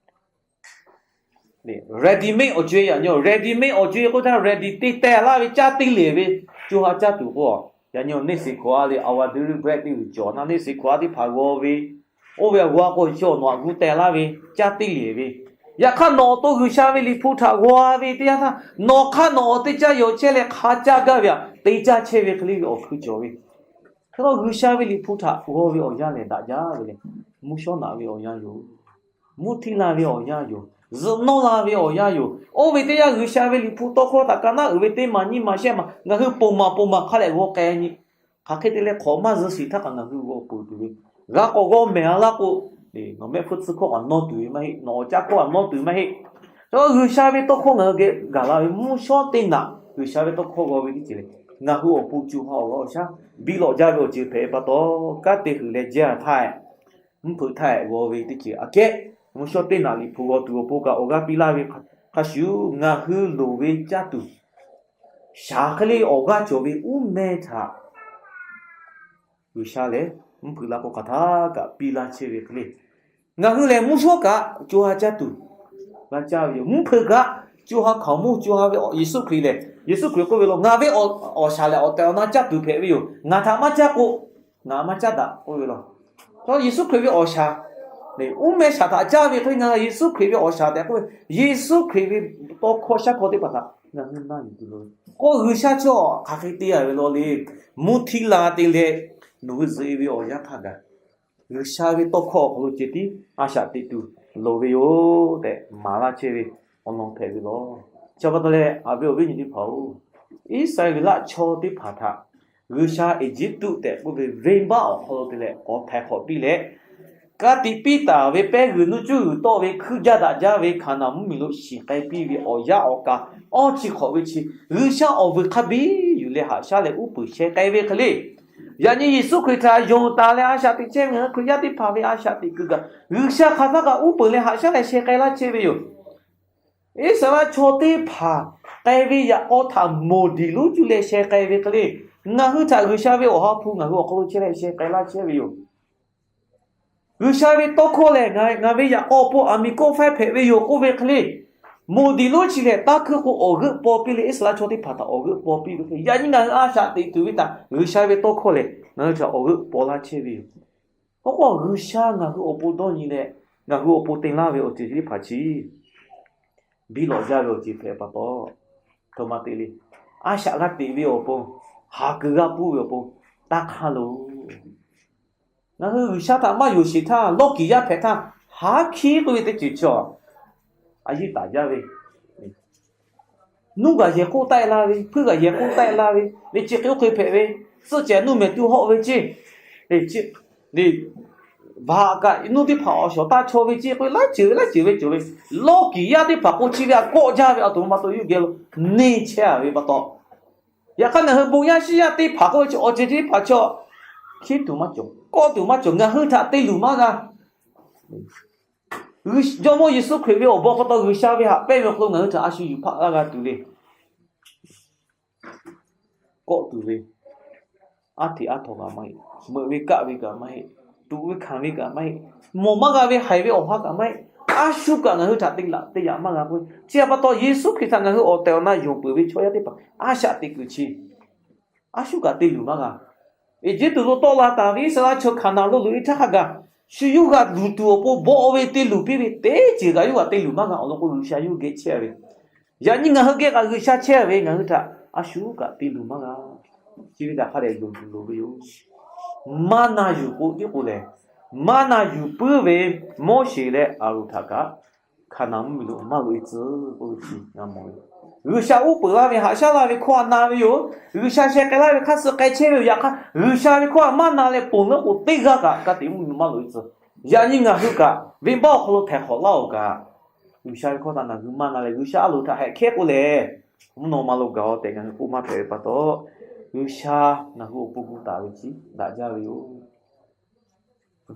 ready-made awˬ co-e yaꞈ nyi, ready-made awˬ co-e k'oˆ htaˇ ready te teh laˇ ve caˇ teˇ lehˬ ve co ha caˇ tuˬ k'o, yaꞈ nyi neˇ shiˍ hkawꞈ a le, our daily bread teˇ g'uiˬ cawˬ na neˇ shiˍ hkawꞈ a teˇ hpaˍ g'aw ve, oˇ ve awˬ g'aˇ k'o chi awˬ nawˬ htaꞈ gu teh laˇ ve caˇ teˇ lehˬ ve. Yaꞈ hk'aˇ nawˬ awˬ to G'uiˬsha ve liꞈ hpu htaꞈ g'aw ve teˇ yanˇ htaˇ, nawˬ hk'aˇ nawˬ awˬ teˇ caˇ yaw chehˇ leh hk'a caˇ gaˇ ve htaꞈ te caˇ chehˇ ve hk'e le ve awˬ hkui cawˬ ve. Hk'e k'o G'uiˬsha ve liꞈ hpu htaꞈ g'aw ve awˬ yanˇ lehˬ daꞈ jaˇ ve le. Mvuhˇ shawˉ naꞈ ve awˬ yanˇ yoˬ. Mvuhˇ htiˇ la ve awˬ yanˇ yoˬ. Zuhꞈ nawˇ la ve awˬ yanˇ yoˬ. Oˇ ve teˇ yanˇ G'uiˬsha ve liꞈ hpu tawˇ hkawˇ htaꞈ ka naˉ uiˍ ve teˇ maˬ nyiˇ maˬ shehˆ maˬ ngaˬ hui ponˬ maˬ ponˬ maˬ hk'a leh g'aw k'ai nyi. Hk'aˬ hk'e te leh hk'awꞈ maˇ zuh shiˍ htaˇ kaꞈ ngaˬ hui g'aw peuˬ tuˬ ve, g'a k'awꞈ g'aw mehˬ a laˇ k'o, nawˬ mehˆ hpfuhˇ tcuh hkawˇ kaꞈ nawˇ tuˬ ve maˇ heˆ. Nawˬ awˬ caˇ hkawˇ kaꞈ nawˇ tuˬ maˇ heˆ. Chaw G'uiˬsha ve tawˇ hkawˇ ngaˬ hui geh gaˬ la ve mvuhˇ shawˉ teˇ naꞈ, G'uiˬsha ve tawˇ hkawˇ g'aw ve teˇ ceuˬ lehˬ, ngaˬ hui awˬ pon co ha awˬ g'aˇ awˬ shaˉ biˇ lawꞈ jaˇ ve awˬ ceuˬ hpehꞈ pa taw, kanˉ te huiˬ leh jaˇ htaˇ, mvuhˇ hpeuꞈ htaˇ g'aw ve teˇ ceuˬ aꞈ kehˉ, mvuhˇ shawˉ teˇ naꞈ liꞈ hpu g'aw tuˬ awˬ pon kaꞈ awˬ g'aˇ piˇ laˇ ve hk'a shuˍ, ngaˬ hui loˍ ve caˇ tuˬ shaˍ hk'e le awˬ g'aˇ cawˬ ve uˉ mehˇ htaꞈ G'uiˬsha lehˬ mvuhˇ hpeuꞈ la k'o hk'aˬ htaˇ kaꞈ piˇ laˇ chehˇ ve hk'e le. Ngaˬ hui lehˬ mvuhˇ shawˉ kaꞈ co ha caˇ tuˬ g'a caˇ ve yoˬ. Mvuhˇ hpeuꞈ kaꞈ co ha hkaoˍmonˇ co ha ve Yeˍsuˆ Hkriꞈ lehˬ, Yeˍsuˆ Hkriꞈ k'oˆ ve law, ngaˬ ve awˬ shaˍ lehˬ awˬ tehˬ awˬ na caˇ tuˬ hpehꞈ ve yoˬ. Ngaˬ htaꞈ maˇ caˇ k'o, ngaˬ maˇ caˉ daꞈ k'oˆ ve law. Chaw Yeˍsuˆ Hkriꞈ ve awˬ shaˍ, uˉ mehˇ shaˍ htaꞈ caˇ ve hk'e le, ngaˬ Yeˍsuˆ Hkriꞈ ve awˬ shaˍ tehꞈ k'oˆ ve, Yeˍsuˆ Hkriꞈ ve tawˇ hkawˇ shaˉ hkawˇ teˇ hpaˍ htaꞈ ngaˬ hui na yuˬ tuˬ loˍ ve k'o, G'uiˬsha chaw hk'aˬ hk'e te a ve law le. Mvuhˇ htiˇ la te leh nawˬ hui zuhꞈ e ve awˬ yanˇ htaˇ gaˬ, G'uiˬsha ve tawˇ hkawˇ awˬ hk'aw lo ceh tiˉ a shaꞈ teꞈ tuˬ loˍ ve yoˬ tehꞈ maˍ laˇ chehˇ ve awˬ lawn hpehꞈ ve law. Chi pa taw leh, a ve awˬ viˉ nyi teˇ hpaˍ-oˬ, Iˉsaˍreˍlaˆ chaw teˇ hpaˍ htaꞈ G'uiˬsha Eˇjiˇtuꞈ tehꞈ k'oˆ ve venˇbaˆ awˬ hk'aw lo te leh k'awꞈ htaiˍ hk'awꞈ piˇ leh, ka tiꞈ piˇ taˍ ve pehˇ g'uiˬ nuˇ cuˇ g'uiˬ tawˆ ve hkuiˇ jaˇ daꞈ jaˇ ve Hkaˍnanˍ mvuhˇmiˬ lo shiˍ k'ai piˇ ve awˬ yaˇ awˬ kaˍ awˇ chi hk'awꞈ ve chi, G'uiˬsha awˬ vuiˬ hk'a biˇ yuˬ leh haꞈ shaˉ leh uˉ peunˍ sheh k'ai ve hk'e le. Yaꞈ nyi Yeˍsuˆ Hkriꞈ htaꞈ yonˍ taˍ leh a shaꞈ teꞈ chehˇ ve ngaˬ hui Hkriꞈ yaˇ teˇ hpaˍ ve a shaꞈ teꞈ kuiˬ kaꞈ, G'uiˬsha hk'aˬ htaˇ kaꞈ uˉ peunˍ leh haꞈ shaˉ leh sheh k'ai laˇ chehˇ ve yoˬ. Iˉsaˍreˍlaˆ chaw teˇ hpaˍ k'ai ve yaꞈ k'aw htaꞈ moˍ diˍ lonˉ cuˇ leh sheh k'ai ve hk'e le, ngaˬ hui htaꞈ G'uiˬsha ve awˬ ha hpu ngaˬ hui awˬ hk'aw lo chehˇ leh sheh k'ai laˇ chehˇ ve yoˬ. G'uiˬsha ve tawˇ hkawˇ lehˬ, ngaˬ ve yaꞈ k'aw awˬ pon aˬ miˍ kawˆ faiˇ hpehꞈ ve yoˬ k'oˆ ve hk'e le, moˍ diˍ lonˉ chi lehˬ, taˇ hkuiˇ k'o awˬ g'euˆ paw piˇ leh Iˉsaˍreˍlaˆ chaw teˇ hpaˍ htaꞈ awˬ g'euˆ paw piˇ ve hk'e, yaꞈ nyi ngaˬ hui a shaꞈ teꞈ tuˬ ve htaꞈ G'uiˬsha ve tawˇ hkawˇ lehˬ, ngaˬ hui htaꞈ awˬ g'euˆ paw laˇ chehˇ ve yoˬ. K'o k'o, G'uiˬsha ngaˬ hui awˬ pon dawˇ nyi leh, ngaˬ hui awˬ pon te laˇ ve awˬ ceuˬ chi teˇ hpaˍ chi biˇ lawꞈ jaˇ ve awˬ ceuˬ hpehꞈ pa taw, htoꞈ ma te le. A shaꞈ g'a teꞈ ve awˬ pon, haˍ kuiˬ g'a puˇ ve awˬ pon, taˇ hk'aˇ loˬ. Ngaˬ hui G'uiˬsha htaꞈ maˇ yonˍ sheˍ htaˇ, lawˇ kiˍ yaˇ hpehꞈ htaˇ, haˉ hkiˉ k'oˆ ve teˇ ceuˬ chi a, a yiˇ taˍ jaˇ ve, nuˇ g'aˬ yehˬ k'oˆ taˆ e la ve, hpuiˇ g'aˬ yehˬ k'oˆ taˆ e la ve, ve chi hk'e oˇ hk'e hpehꞈ ve, suhˆ cehˬ nuˇ mehˍ tuˇ hawˆ ve ceˇ, vaꞈ kaꞈ nuˇ teˇ hpaˍ awˬ shawˍ taˇ chaw ve ceˇ k'oˆ ve, laiˉ ceuˬ ve laiˉ ceuˬ ve cawˬ ve, lawˇ kiˍ yaˇ teˇ hpaˍ k'o chi ve htaꞈ kawˆ jaˇ ve, a htoꞈ ma pa taw yawˇ geh lo neˇ chehˇ a ve pa taw, yaꞈ hk'aˇ ngaˬ hui bon yaˇ shiˉ yaˇ teˇ hpaˍ k'oˆ ve chi awˬ ceuˬ chi teˇ hpaˍ chi a, hkiˉ tuˬ maˇ cawˬ, kawˆ tuˬ maˇ cawˬ, ngaˬ hui htaꞈ te luˬ maˇ g'a. Jawˇmawˇ Yeˍsuˆ Hkriꞈ ve awˬ bon pa taw G'uiˬsha ve haꞈ pehnˇ ve awˬ hk'aw lo ngaˬ hui htaꞈ a shu yuˬ hpaˆ laˇ g'a tuˬ le. Kawˆ tuˬ ve, aˉ hteꞈ aˉ htaw kaꞈ maˇ heˆ, meuꞈ ve kaˆ ve kaꞈ maˇ heˆ, tuꞈ ve hkanˍ ve kaꞈ maˇ heˆ, mawˬ maˇ g'a ve haiˬ ve awˬ ha kaꞈ maˇ heˆ, a shu kaꞈ ngaˬ hui htaꞈ te laꞈ te yaꞈ maˇ g'a k'oˆ ve. Chi htaꞈ pa taw Yeˍsuˆ Hkriꞈ htaꞈ ngaˬ hui awˬ tehˬ awˬ na yonˍ peuˬ ve chaw yaˇ teˇ hpaˍ a shaꞈ teꞈ kuiˬ chi a shu kaꞈ te luˬ maˇ g'a. Eˇjiˇtuꞈ lo tawˆ la taˍ ve Iˉsaˍreˍlaˆ chaw Hkaˍnanˍ lo loꞈ e htaˇ hk'a gaˬ, shu yawˇ g'a luˬ tuˬ awˬ pon bawˆ ve te luˬ piˇ ve teˇ ceuˬ kaꞈ yawˇ g'a te luˬ maˇ g'a awˬ lawn k'o, G'uiˬsha yawˇ geh chehˇ ve, yaꞈ nyi ngaˬ hui geh kaꞈ G'uiˬsha chehˇ ve, ngaˬ hui htaꞈ a shu kaꞈ te luˬ maˇ g'a. Chi ve htaꞈ hk'a dehꞈ yonˍ tuˬ loˍ ve yoˬ. Maˇ na yuˬ k'o tiˉ k'o lehˬ, maˇ na yuˬ puiˉ ve Moˉseˍ leh Aˍronˍ htaꞈ kaꞈ Hkaˍnanˍ mvuhˇmiˬ lo maˇ loꞈ e tcuh k'oˆ ve chi ngaˬ mawˬ ve. G'uiˬsha uˉ peunˍ laˇ ve, haꞈ shaˉ laˇ ve hkawˇ htaꞈ na ve yoˬ. G'uiˬsha sheh k'ai laˇ ve hk'aˇ suh k'ai chehˇ ve yoˬ. Yaꞈ hk'aˇ, G'uiˬsha ve hkawˇ htaꞈ maˇ na leh ponˬ leuˉ k'o, teˇ g'aˇ kaꞈ ka tiꞈ mvuhˇmiˬ lo maˇ loꞈ e tcuh. Yaꞈ nyi ngaˬ hui kaꞈ venˇbaˆ awˬ hk'aw lo htaiˍ hk'awꞈ laˇ-oˬ kaꞈ, G'uiˬsha ve hkawˇ htaꞈ ngaˬ hui maˇ na leh G'uiˬsha a loˍ htaꞈ heh hkehˉ k'oˆ lehˬ, mvuhˇ naw ma lo gaˬ-oˬ tehꞈ ngaˬ hui k'oˆ maˇ hpehꞈ ve pa taw, G'uiˬsha ngaˬ hui awˬ pon gu taˍ ve chi daꞈ jaˇ ve yoˬ.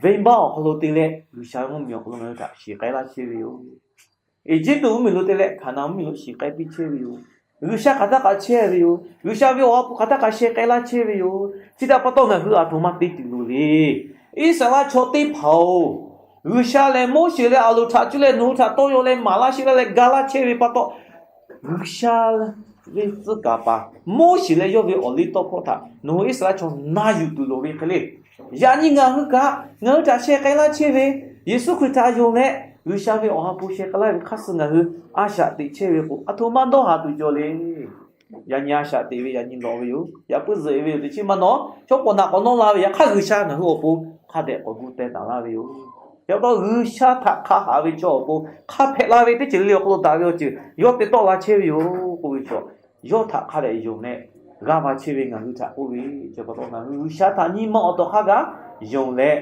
Venˇbaˆ awˬ hk'aw lo te leh G'uiˬsha ve mvuhˇmiˬ awˬ hk'aw lo ngaˬ hui htaꞈ shiˍ k'ai laˇ chehˇ ve yoˬ. Eˇjiˇtuꞈ mvuhˇmiˬ lo te leh Hkaˍnanˍ mvuhˇmiˬ lo shiˍ k'ai piˇ chehˇ ve yoˬ. G'uiˬsha hk'aˬ htaˇ kaꞈ chehˇ ve yoˬ. G'uiˬsha ve awˬ ha hpu hk'aˬ htaˇ kaꞈ sheh k'ai laˇ chehˇ ve yoˬ. Chi htaꞈ pa taw ngaˬ hui aˬ htoꞈ ma te tuˬ loˍ le. Iˉsaˍreˍlaˆ chaw teˇ hpaˍ-oˬ, G'uiˬsha lehˬ Moˉseˍ leh Aˍronˍ htaꞈ cuˇ leh nawˬ hui htaꞈ tawˇ yaw leh maˍ laˇ sheˆ laˇ leh ga laˇ chehˇ ve pa taw, G'uiˬsha ve tcuh kaˍ paˍ Moˉseˍ leh yawˇ ve awˬ liˇ tawˇ hkawˇ htaꞈ nawˬ hui Iˉsaˍreˍlaˆ chaw na yuˬ tuˬ loˍ ve hk'e le. Yaꞈ nyi ngaˬ hui kaꞈ, ngaˬ hui htaꞈ sheh k'ai laˇ chehˇ ve Yeˍsuˆ Hkriꞈ htaꞈ yonˍ leh, G'uiˬsha ve awˬ ha hpu sheh k'ai laˇ ve hk'aˇ suh ngaˬ hui a shaꞈ teꞈ chehˇ ve k'o, aˬ htoꞈ ma dawˇ haˍ tuˬ cawˬ le. Yaꞈ nyi a shaꞈ teꞈ ve, yaꞈ nyi lawꞈ ve yoˬ. Yaꞈ puiˉ zuhꞈ ve yoˬ. Teꞈ chiˉ maˇ nawˉ, chaw k'awꞈ naꞈ k'awꞈ nawˉ la ve, yaꞈ hk'aˇ G'uiˬsha ngaˬ hui awˬ pon hk'a dehꞈ k'awꞈ gu teh taˍ laˇ ve yoˬ. Yaꞈ pa taw G'uiˬsha htaꞈ hk'a haꞈ ve chaw awˬ pon hk'a hpehꞈ la ve teˇ ceuˬ le le awˬ hk'aw lo daꞈ ve awˬ ceuˬ yawˇ te tawˆ la chehˇ ve yoˬ k'oˆ ve chaw, yawˇ htaꞈ hk'a dehꞈ yonˍ leh g'aˇ va chehˇ ve ngaˬ hui htaꞈ k'oˆ ve, chi pa taw ngaˬ hui G'uiˬsha htaꞈ nyi ma awˬ tawˍ hk'a gaˬ yonˍ leh,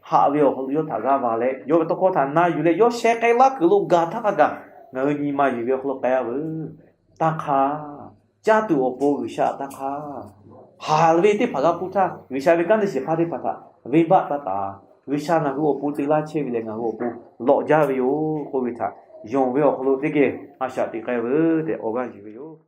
haꞈ ve awˬ hk'aw lo yawˇ htaꞈ g'aˇ va leh, yawˇ ve tawˇ hkawˇ htaꞈ na yuˬ leh yawˇ sheh k'ai laˇ kuiˬ lo gaˬ htaˇ hk'a gaˬ ngaˬ hui nyi ma yuˬ ve awˬ hk'aw lo k'ai-a veuˬ. Taˇ hk'aˇ, caˇ tuˬ awˬ pon G'uiˬsha htaꞈ taˇ hk'aˇ, haˍ ve teˇ hpaˍ g'a hpuˇ htaˇ, G'uiˬsha ve kanˉ te shehˍ hpaˇ teˇ hpaˍ htaꞈ venˇbaˆ taˇ taˍ. G'uiˬsha ngaˬ hui awˬ pon te laˇ chehˇ ve lehˬ, ngaˬ hui awˬ pon lawꞈ jaˇ ve yoˬ k'oˆ ve htaꞈ yonˍ ve awˬ hk'aw lo teˇ geh a shaꞈ teꞈ k'ai veuˬ tehꞈ awˬ g'aˇ yuˬ ve yoˬ.